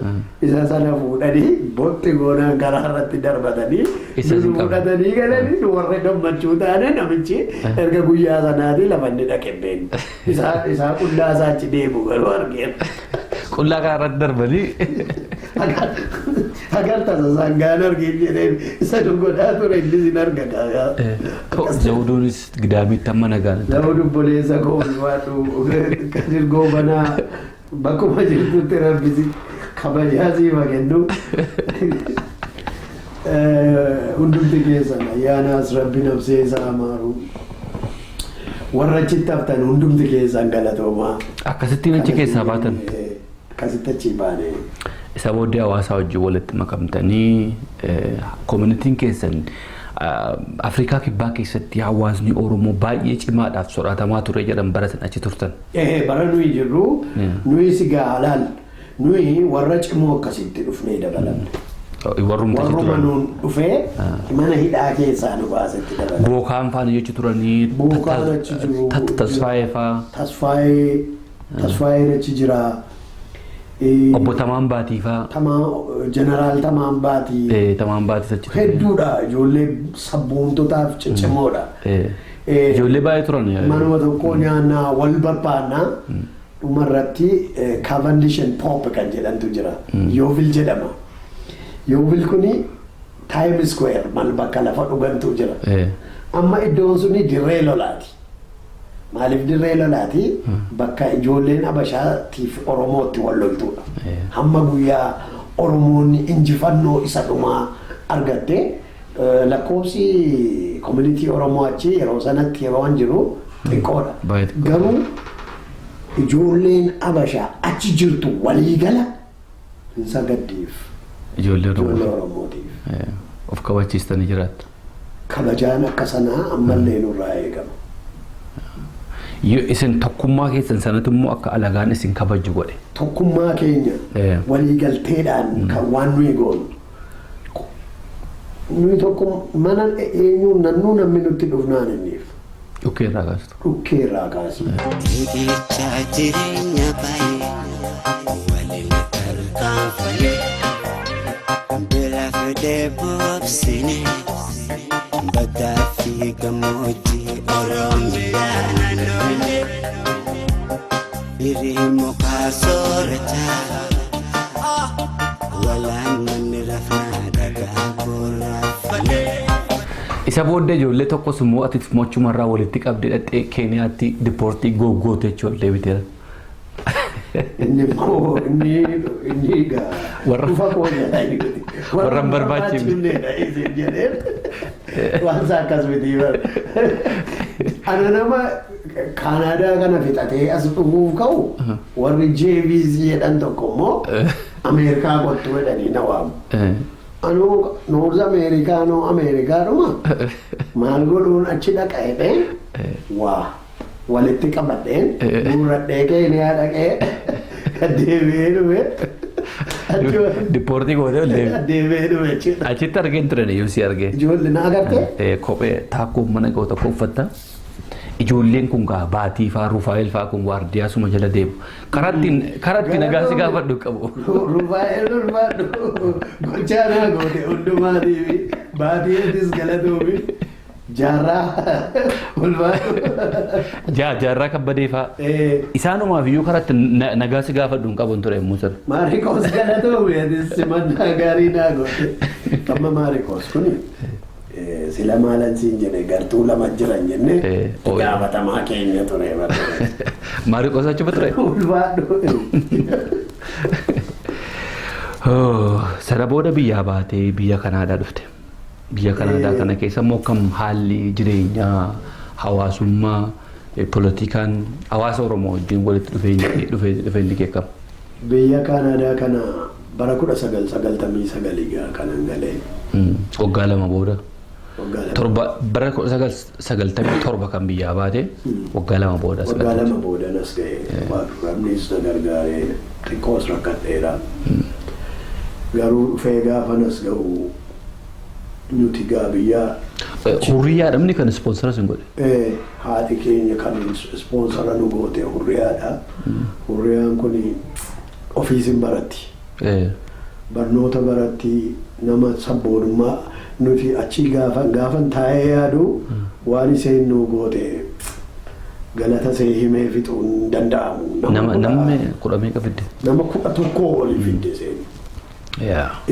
Isa sana fuudhanii botti goonaan karaa irratti darbatanii Isa nu isin qaban. fudhatanii galanii, nu warra gammachuu taane, namichi erga guyyaa sanaatii lafa inni dhaqe hin beeknu. Isaa qullaa isaa achi deemu garuu argeera. Qullaa karaa irratti darbanii. Agar tasa sangaan argin jedheen, isa nu godhaa ture inni sin arga. Zawuduunis Gidaamitti amma nagaan. Zawudu obboleessa koo ulfaadhu, Kadir Goobanaa, bakkuma jirtutti Rabbisi kabajaa siif haa kennu. Hundumti keessan, ayyaanaas Rabbi nafsee isaa maaru. Warra achitti haftan hundumti keessan galatoomaa. Akkasittiin achi keessaa baatan. Akkasitti achi baane. Isa booddee hawaasaa wajjin walitti makamtanii, communityn keessan Afrikaa Kibbaa keessatti hawaasni Oromoo baay'ee cimaadhaaf sodaatamaa ture jedhan bara san achi turtan. Bara nuyi jirru nuyi sigaa alaal nuyi warra cimoo akkasitti dhufnee dabalamne. Warrumti achi Warruma turan. nuun dhufee mana hidhaa keessaa nu baasetti dabalamne. Bookaan faana jechu turanii. Bookaan achi jiru. Tasfaayee faa. Tasfaayee, Tasfaayeen achi jira. Obbo Tamaan Baatii faa. Tamaa, Jeneraal Tamaan Baatii. Tamaan Baatii achi ture. Hedduudha, ijoollee sabboontotaaf ciccimoodha. Ijoollee baay'ee turan. Manuma tokko nyaannaa wal barbaannaa dhumarratti Cavendish and Pop kan jedhantu jira. Yeovil jedhama. Yeovil kuni Time Square mal bakka lafa dhugantu jira. Amma iddoon suni dirree lolaati. Maaliif dirree lolaati? Bakka ijoolleen Abashaatiif Oromootti wal loltuudha. Hamma guyyaa Oromoonni injifannoo isa dhumaa argatte lakkoofsi community Oromoo achi yeroo sanatti yeroo an jiru xiqqoodha. Baay'ee xiqqoodha. Garuu ijoolleen Abashaa achi jirtu waliigala hin sagaddiif Ijoollee ijoollee Oromoo. Oromootiif. Of kabachiistanii jiraatta. Kabajaan akka sanaa ammallee nurraa eegama. Yoo isin tokkummaa keessan sanatti immoo akka alagaan isin kabaju godhe. Tokkummaa keenya waliigalteedhaan kan waan nuyi goonu. Nuyi tokko mana eenyuun nannuu namni nutti dhufnaan inniif Dhukkee irraa kaastu. Dhukkee irraa kaasii. Riqicha jireenya baay'ee waliin tarkaanfame bira fedhee boobsine baddaa fi gammoojjii Oromiyaa naannolee firii mukaa soorataa walaannan rafnaa dhagaa gurraafame. Isa booddee ijoollee tokkos immoo ati mochumarraa walitti qabdee dhaqxee Keeniyaatti deport goggoote jechuudha deebiteera. Inni immoo inni egaa dhufa koo jalaa jiruti. Warra hin barbaachifne. Isin jedheen waan isaa akkas miti bara. Ana nama Kaanaadaa kana fixatee as dhufuuf ka'u warri JVC jedhan tokko immoo Ameerikaa kottu jedhanii na waamu. Anuu North Ameerikaanoo Ameerikaadhuma maal godhuun achi dhaqa jedhee waa walitti qabadheen guurradhee Keeniyaa dhaqee deebi'ee dhufe. Deport gootee ol deebi. Deebi'ee dhufe jechuudha. Achitti argeen turan iyyuu si argee. Ijoollee na agartee? Kophee taakkuu mana ga'u tokko uffatta. Ijoolleen kun gaa baatii faa Rufaa'el faa kun waardiyaa suma jala deemu. Karaa ittiin nagaa si gaafadhu qabu. Rufaa'el ulfaadhu gochaa naa goote hundumaatiifi baatiitis galatoomi jaarraa ulfaadhu. Jaarraa kabbadee faa. Isaanumaaf iyyuu karaa ittiin nagaa si gaafadhu hin qabu ture yommuu sana. Maarikoos galatoomi atis simannaa gaarii naa goote. Amma Maarikoos kuni sila maalan siin jedhe gartuu lama jiran jenne gaafatamaa keenya ture bara. Maarikoos achuma ture. Ulfaadhu. Sana booda biyyaa baatee biyya Kanaadaa dhufte. Biyya Kanaadaa kana keessa immoo kam haalli jireenyaa hawaasummaa poolitikaan hawaasa Oromoo wajjin walitti dhufeenyi kee kam? Biyya Kanaadaa kana bara 1999 gaa kanan galee. Waggaa 2 booda. Waggaa 2. Torba bara 1997 kan biyyaa baate waggaa 2 booda. Waggaa 2 booda nas ga'e. Waaqni na gargaaree xiqqoos rakkadheera. Garuu dhufee gaafa nas ga'u nuti gaa biyyaa Hurriyyaa dhamni kan sponsor sin godhe. Haadhi keenya kan sponsor nu goote hurriyaadha. Hurriyaan kun ofiisin baratti. Barnoota baratti nama sabboonummaa nuti achi gaafan taa'ee yaadu waan isheen nu goote galata see himee fixuu hin danda'amu. Nama kudha meeqa fidde? Nama 11 olii fidde seen.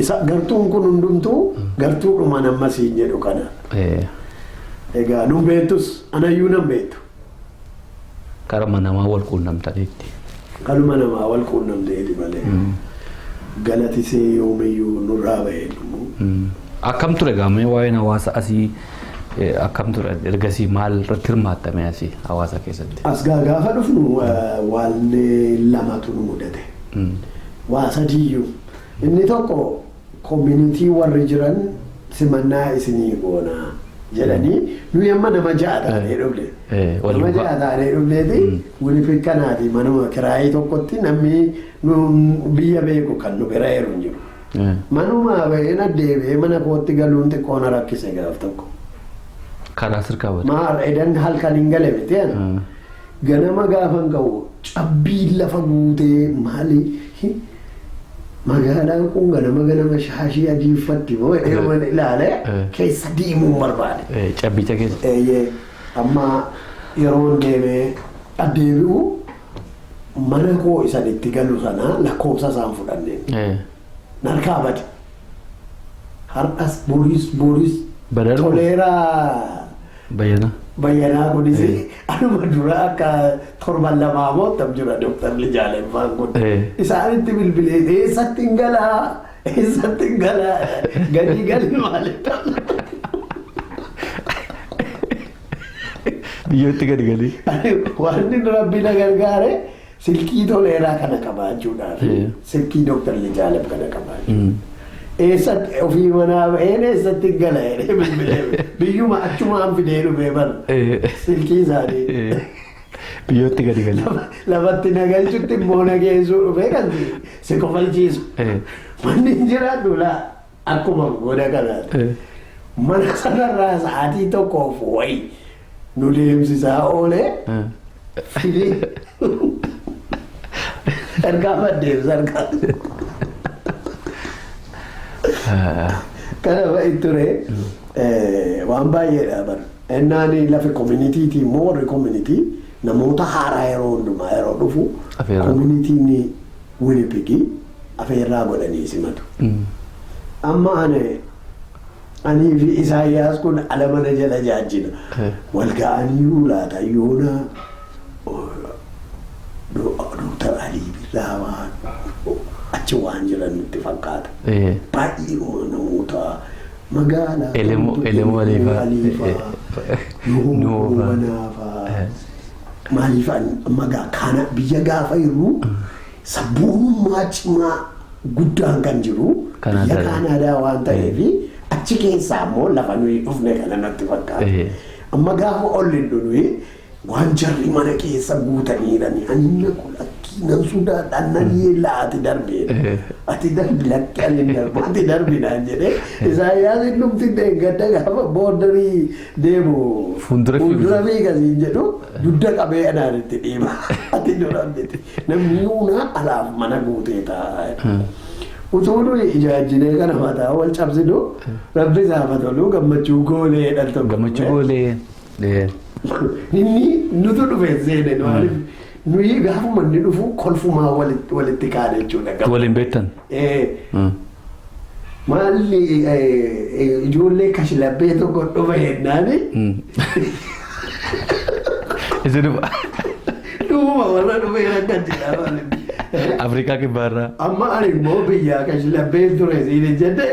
Isa gartuun kun hundumtuu gartuudhuma nama siin jedhu kana. Egaa nu beektus anayyuu nan beektu. Karama namaa wal quunnamtaniitti. Kanuma namaa wal quunnamteeti malee. Galati see yoomiyyuu nurraa bahee dhumu. Akkam ture gaamee waa'een hawaasa asii akkam ture ergasii maal irratti hirmaattame asii hawaasa keessatti? As gaafa dhufnu waan lamatu nu mudate. Waa sadiyyuu. Inni tokko community warri jiran simannaa isinii goonaa jedhanii nuyi amma nama 6 taanee dhufne. Nama 6 taanee dhufneeti Winnipeg kanaati manuma kiraayii tokkotti namni biyya beeku kan nu bira jiru hin jiru. Manuma baheen addeebi'ee mana kootti galuun xiqqoo na rakkise gaaf tokko. Karaa sirkaa bade. Maar edan halkan hin gale miti ana. Ganama gaafan ka'u cabbiin lafa guutee maali magaalaan kun ganama ganama shaashii adii uffatti moo jedhee mana ilaale keessa deemuun barbaade. Cabbicha keessa. Eeyyee Amma yeroon deemee addeebi'u mana koo isan itti galu sana lakkoofsa isaan fudhanneen. Narkaa bade. Har'as boris boris Badaruu. Toleeraa. Bayyana. Bayyanaa kunis anuma dura akka torban lamaa moo tam jira Dooktar Lijaaleen faan kun. Isaanitti bilbilee eessatti hin galaa eessatti hin galaa gadi gali maaliif. Biyyootti gadi galii. Wanni rabbi na gargaare silkii Toleeraa kana qabaachuudhaaf silkii Dooktar Lijaaleen kana qabaachuu. Eessatti ofii manaa ba'een eessatti hin gala jedhee bilbilee biyyuma achumaan fidee dhufee bara silkii isaanii. Biyyootti gadi galii. Lafatti na galchutti immoo na geessuu dhufee kan si kofalchiisu. Manni hin jiraadhu laa akkuma goda kanaati. Mana sanarraa sa'aatii tokkoof wayi nu deemsisaa oolee fidee ergaa maddeemsa ergaa. Kana fa'i ture waan baay'eedha bara. Innaan lafa communityti immoo warri community namoota haaraa yeroo hundumaa yeroo dhufu communityn Winnipeg afeerraa godhanii simatu. Amma ani anii fi Isaayyaas kun ala mana jala jaajjina. Wal ga'anii laata yoona Dooktar Alii Birraa waan achi waan jiran nutti fakkaata. Baay'ee namoota magaalaa. Elemoo Aliifaa. Nuhoo Manaafaa. Maaliif magaa kana biyya gaafa jiru sabboonummaa cimaa guddaan kan jiru biyya Kaanaadaa waan ta'eef achi keessaa immoo lafa nuyi dhufne kana natti fakkaata. Amma gaafa ol hin nuyi waan jarri mana keessa guutaniidhani ani naqu lakkii nan sodaadhaan nan yeellaa ati darbee ati darbi lakki ani hin darbu ati darbi naan jedhee Isaayyaas hin dhumti deeggadda gaafa borderii deemu Fuuldura fiigu. Fuuldura fiigasiin jedhu dugda qabee anaan itti dhiiba ati dura miti namni yuuna alaaf mana guutee taa'a. Utuu nuyi ijaajjinee kana mataa wal cabsinu rabbi isaa tolu gammachuu goolee dhaltu. Gammachuu goolee. Inni nutu dhufe seene maaliif nuyi gaafuma inni dhufu kolfumaa walitti kaane jechuudha. Waliin beektan. Maalli ijoollee kashlabbee tokko dhufe jennaani. Isin dhufa. Dhuguma warra dhufe akkan jedhaa. Afrikaa kibbaarraa. Amma ani immoo biyyaa kashlabbee ture siin jedhe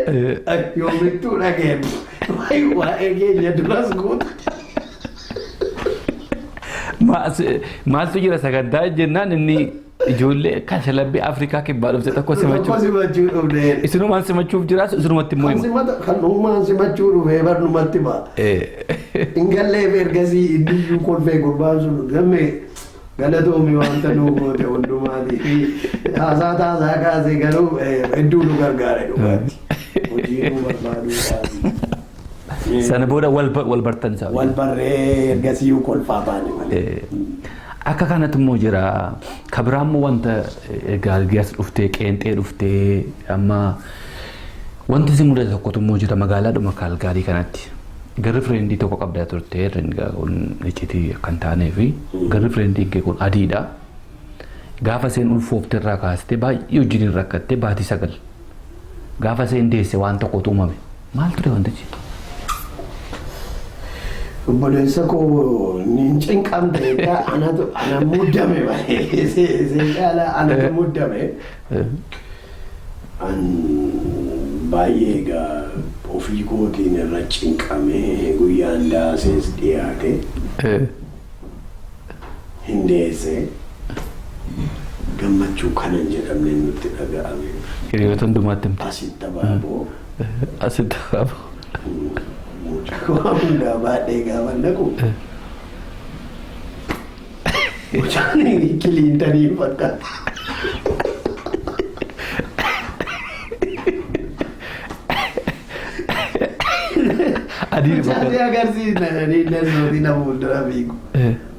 yoomittuu dhageenyu waa'ee keenya duras guuta. Maaltu jira sagantaa jennaan inni ijoollee kashlabbee Afrikaa kibbaa dhufte tokko Tokko simachuu. Simachuu dhufne. Isinumaan simachuuf jiraas isinumatti immoo Kan hima. simata kan uumaan simachuu dhufee barnumatti ba'a. Hin galleef ergasii inni iyyuu kolfee gurbaan sun gamme galatoomi wanta nuu goote hundumaati. Haasaa taasaa kaasee garuu hedduu nu gargaare dhugaatti. Hojii nu barbaaduu. Sana booda wal bartan isaa. Wal barree ergasii kolfaa baane malee. Akka kanatti immoo jira. Kabiraan immoo wanta egaa as dhuftee qeenxee dhuftee amma wanti si mudate tokkotu immoo jira magaalaadhuma Kaalgaarii kanatti. Girlfriendii tokko qabdaa turte kun iccitii kan taanee fi girlfriendiin kee kun adiidha. Gaafa isheen ulfoofte irraa kaastee baay'ee wajjin rakkattee baatii 9. Gaafa isheen deesse waan tokkotu uumame. Maal ture wantichi? Obboleessa koo niin cinqamte egaa anatu ana muddame malee see caalaa anatu muddame. An baay'ee egaa ofii kootiin irra cinqamee guyyaan daasees dhiyaate hin deesse gammachuu kanan jedhamne nutti dhaga'ame. Hiriyoota hundumaatti himte. Asitti abaaboo. Asitti abaaboo. Mucaa hundaa baadhee gaafa naqu. Mucaan kiliintanii fakkaata. Adii Mucaan fakkaata. Agarsiisna jedhanii nasootii na fuuldura fiigu.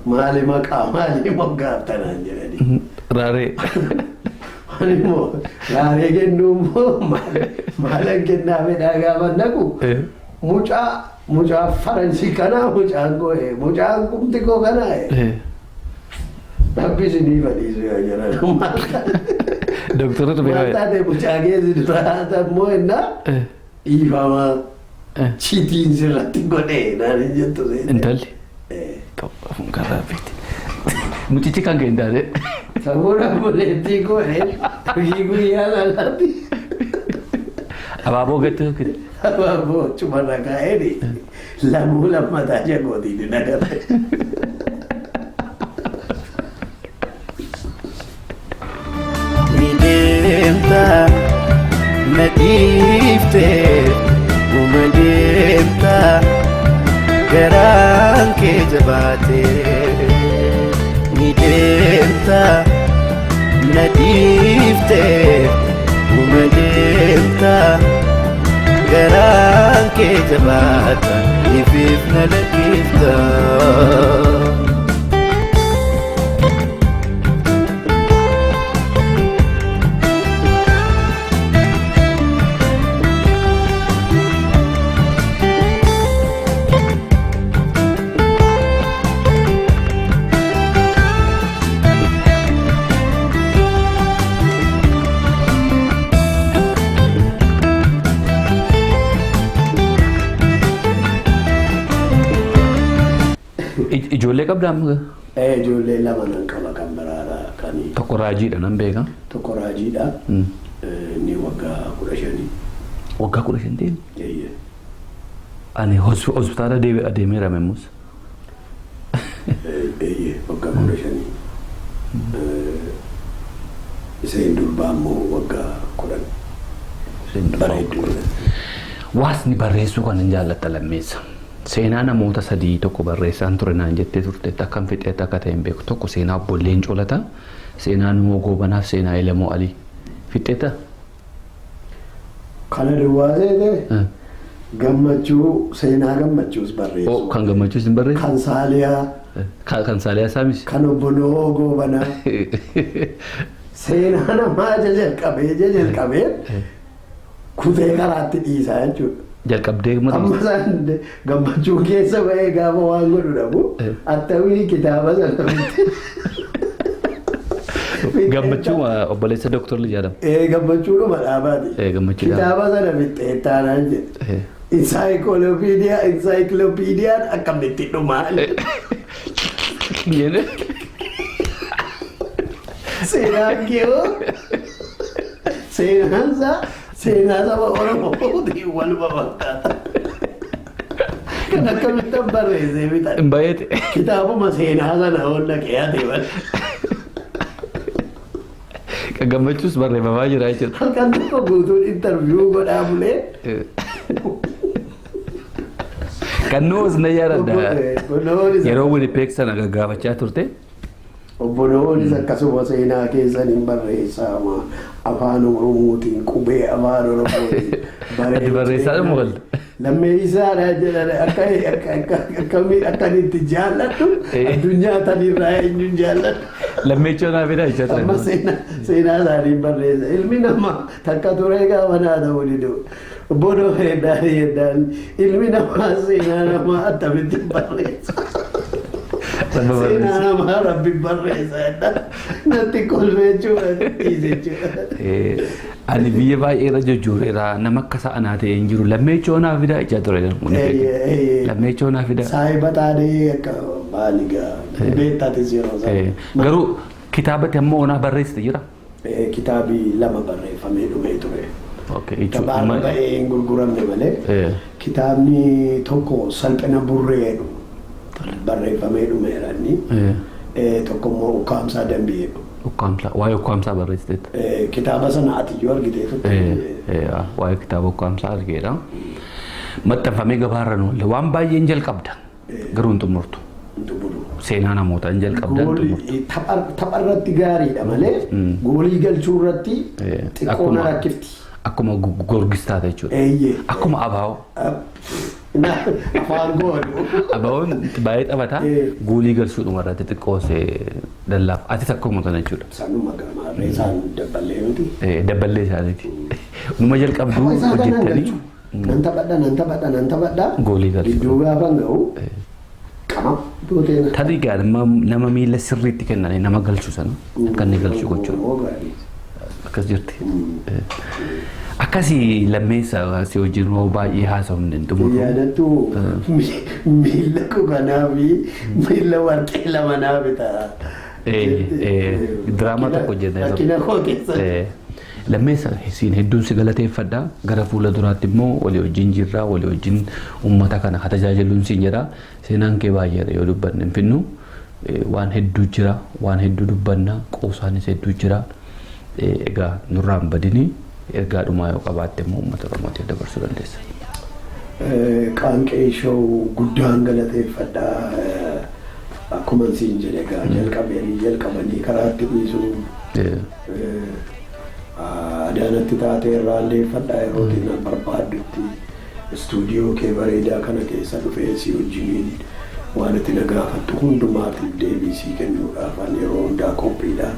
Maali maqaa maali moggaaftanaan jedhanii. Raaree. Ani immoo raaree kennuu immoo maalan kennaa fedhaa gaafa naqu. Mucaa faranjii kanaa mucaan koo, mucaan kumti koo kanaa. Rabbi isinii fadhiisu yaa jiran. Dooktarri Maal beekaa. taate mucaa keessi duraa immoo innaa dhiifama chitiin sirratti godhee naan hin jettu seete. Intalli. Kan rabbiiti. Mucichi kan kee hin taane. Samuura buleettii koo hojii guyyaa sanatti Abaaboo gatti tokko. Abaaboo chumarra kaa'een lamuu lammataa jagootiin hin agarre. Ni deemta na dhiiftee uma deemta garaan kee jabaatee. Ni deemta na dhiiftee uma deemta garaan kee jabaata ifiif na lakkifta. Ijoollee qabdaa amma? Ijoollee lama nan qaba kan biraadha kan Tokko raajiidha nan beeka. Tokko raajiidha. Inni waggaa 15. Waggaa 15 deemu. Eeyyee. Ani hospitaala deemeera memmus. Eeyyee, waggaa 15. Isheen durbaa immoo waggaa 10. Bareedduu. Waasni barreessuu kan hin jaallatta lammeessa. Seenaa namoota sadii tokko barreessaan ture naan jettee turte, akkam fixeetti akka ta'e hin beeku. Tokko seenaa obbo Leencoo Lataa, seenaa Numoo Goobanaaf seenaa Elemoo Alii. Fixeetta? Kana duwwaa seete, gammachuu, seenaa gammachuus barreessu. Kan gammachuus hin barreessu? Kan Saaliyaa. Kan Saaliyaa Saamis? Kan obbo Nuhoo Goobanaa. Seenaa namaa jalqabee kutee karaatti dhiisaa jechuudha. Jalqabdee Amma isaan gammachuu keessa ba'ee gaafa waan godhu dhabu attamii kitaaba sana bitte. Gammachuu obboleessa Dooktar Lijaa jedhama. Ee, gammachuudhuma dhaabaati. Ee, gammachuu dhaaba. Kitaaba sana fixxee taanaan jedhe. Encyclopedia, encyclopediaan akkamitti dhumaa? Jedhe. Seenaan kee seenaan isaa seenaa saba Oromootiin waluma fakkaata. Kan akkamittan barreessee bitan. Hin baay'ate. Kitaabuma seenaa sana hunda qe'ate malee. Kan gammachuus barreeffamaa jira jechuudha. Halkan tokko guutuun interview godhaa bulee. Kan nuus na yaadadha. Obbo Nohoonis Yeroo Winnipeg sana gaggaafachaa turte. Obbo Nohoonis akkasuma seenaa keessan hin barreessaa afaan Oromootiin, qubee afaan Oromootiin. Ati barreessaa dhuma oolte. Lammeessaadha jedhan, akka akka akkamii akkan itti jaalladhu addunyaa tanirraa eenyuun jaalladhu. Lammeechoo naa fidaa jechaa ture. Amma seenaa isaanii barreessa. Ilmi namaa takka turee gaafa naa ta'uu didu. Obbo heddaan heddaan ilmi namaa seenaa namaa attamitti barreessa? Seenaa namaa rabbi barreessa heddaan. Natti kolfee jechuudha, dhiise jechuudha. Ani biyya baay'ee irra jojjooreera, nama akka sa'anaa ta'e hin jiru, lammeechoo naa fidaa jechaa ture. Lammeechoo naa fidaa. Saayiba taanee akka maali gaa beektaatis yeroo sana. Garuu kitaabatti ammoo onaa barreessite jira. Kitaabii lama barreeffamee dhumee ture. Gabaarra ba'ee hin gurguramne malee. Kitaabni tokko salphina burree jedhu barreeffamee dhumeera inni. Tokko immoo ukkaamsaa dambii jedhu. Ukkaamsaa, waa'ee ukkaamsaa barreessiteetta. Kitaaba sana ati iyyuu argitee turte. Waa'ee kitaaba ukkaamsaa argeera. Maxxanfamee gabaarra nu oolle, waan baay'een jalqabda. Garuu hin xumurtu. Seenaa namootaa hin jalqabda, hin xumurtu. Tapharratti gaariidha malee goolii galchuu irratti xiqqoo na rakkifti. Akkuma Gorgis taate jechuudha. Akkuma Abaa'oo. Afaan goonu. Abaa'oon baay'ee taphataa, goolii galchuu dhumarratti xiqqoo dallaaf. Atis akkuma kana jechuudha. Sanuma gamaarree isaan dabballee miti. Dabballee isaaniiti. Numa jalqabduu hojjettanii. Nan taphadha, nan taphadha, nan taphadha. Goolii galchu. Gidduu gaafa ga'u qama gooteen. Tarii gaa nama miila sirriitti kennanii nama galchu sana akka inni galchu gochuudha. Akkas jirti. Akkasii Lammeessa, si wajjin hoo baay'ee haasofne hin xumurru. Yaadattu, miila koo kanaa fi miila warqee lama naa bitaa. Diraamaa tokko hojjenna. Rakkina koo keessatti. Lammeessa, siin hedduun si galateeffadha. Gara fuula duraatti immoo walii wajjin jirra, walii wajjin uummata kana haa tajaajiluun siin jedha. Seenaan kee baay'eedha, yoo dubbanne hin finnu. Waan hedduu jira, waan hedduu dubbanna, qoosaanis hedduu jira. Egaa nurraa hin badini, ergaa dhumaa yoo qabaatte immoo uummata Oromootiif dabarsuu dandeessa. Qaanqee Show guddaan galateeffadha. Akkuma siin jedhe egaa jalqabanii karaatti dhiisuu adaanatti taatee irraa alleeffadha. Yeroo na barbaaddutti istuudiyoo kee bareedaa kana keessa dhufee si wajjiniin waan itti na gaafattu hundumaatiif deebii sii kennuudhaaf ani yeroo hundaa qophiidha.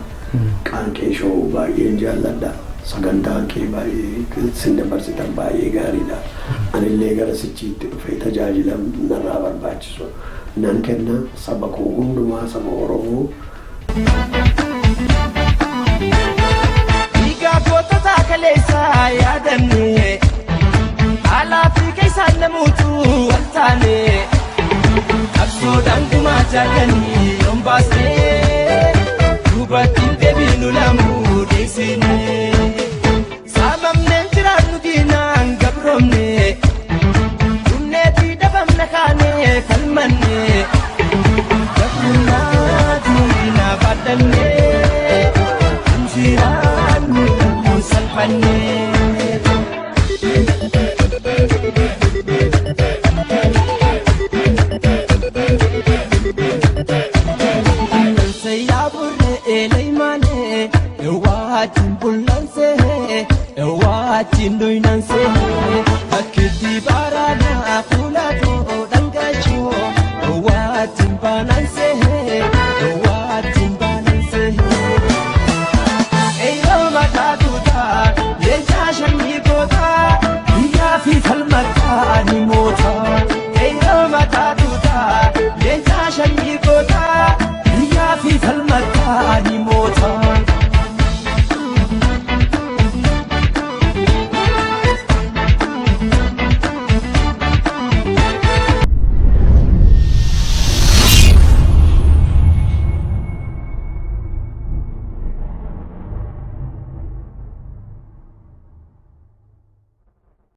Qaanqee Show baay'een jaalladha. Sagantaan kee baay'ee sin dabarsitan baay'ee gaariidha. Anillee gara sichiitti dhufee tajaajila narraa barbaachisu nan kenna saba koo hundumaa, saba Oromoo. Dhiigaa gootota kaleessaa yaadanne, alaa fi keessaan namuutu wal taane, qabsoodhaan gumaa jaallanii yoon baasnee, duubatti deebiinu lamuu dhiisine. Saamamneen jiraannu diinaan gabroomne, dhumneetii dhabamna kaanee falmanne, gabrummaa diinaa baadhanne, injiraannu salphanne. Ewaatiin bullansee, ewaatiin doynansee, bakkitti baaraadhaa fuulatoo dhangaashoo, ewaatiin baanansee, ewaatiin baanansee. Eeyoo mataa tuutaa, leencaa shanyii gootaa, biyyaa fi falmataa ni moota. Eeyoo mataa tuutaa, leencaa.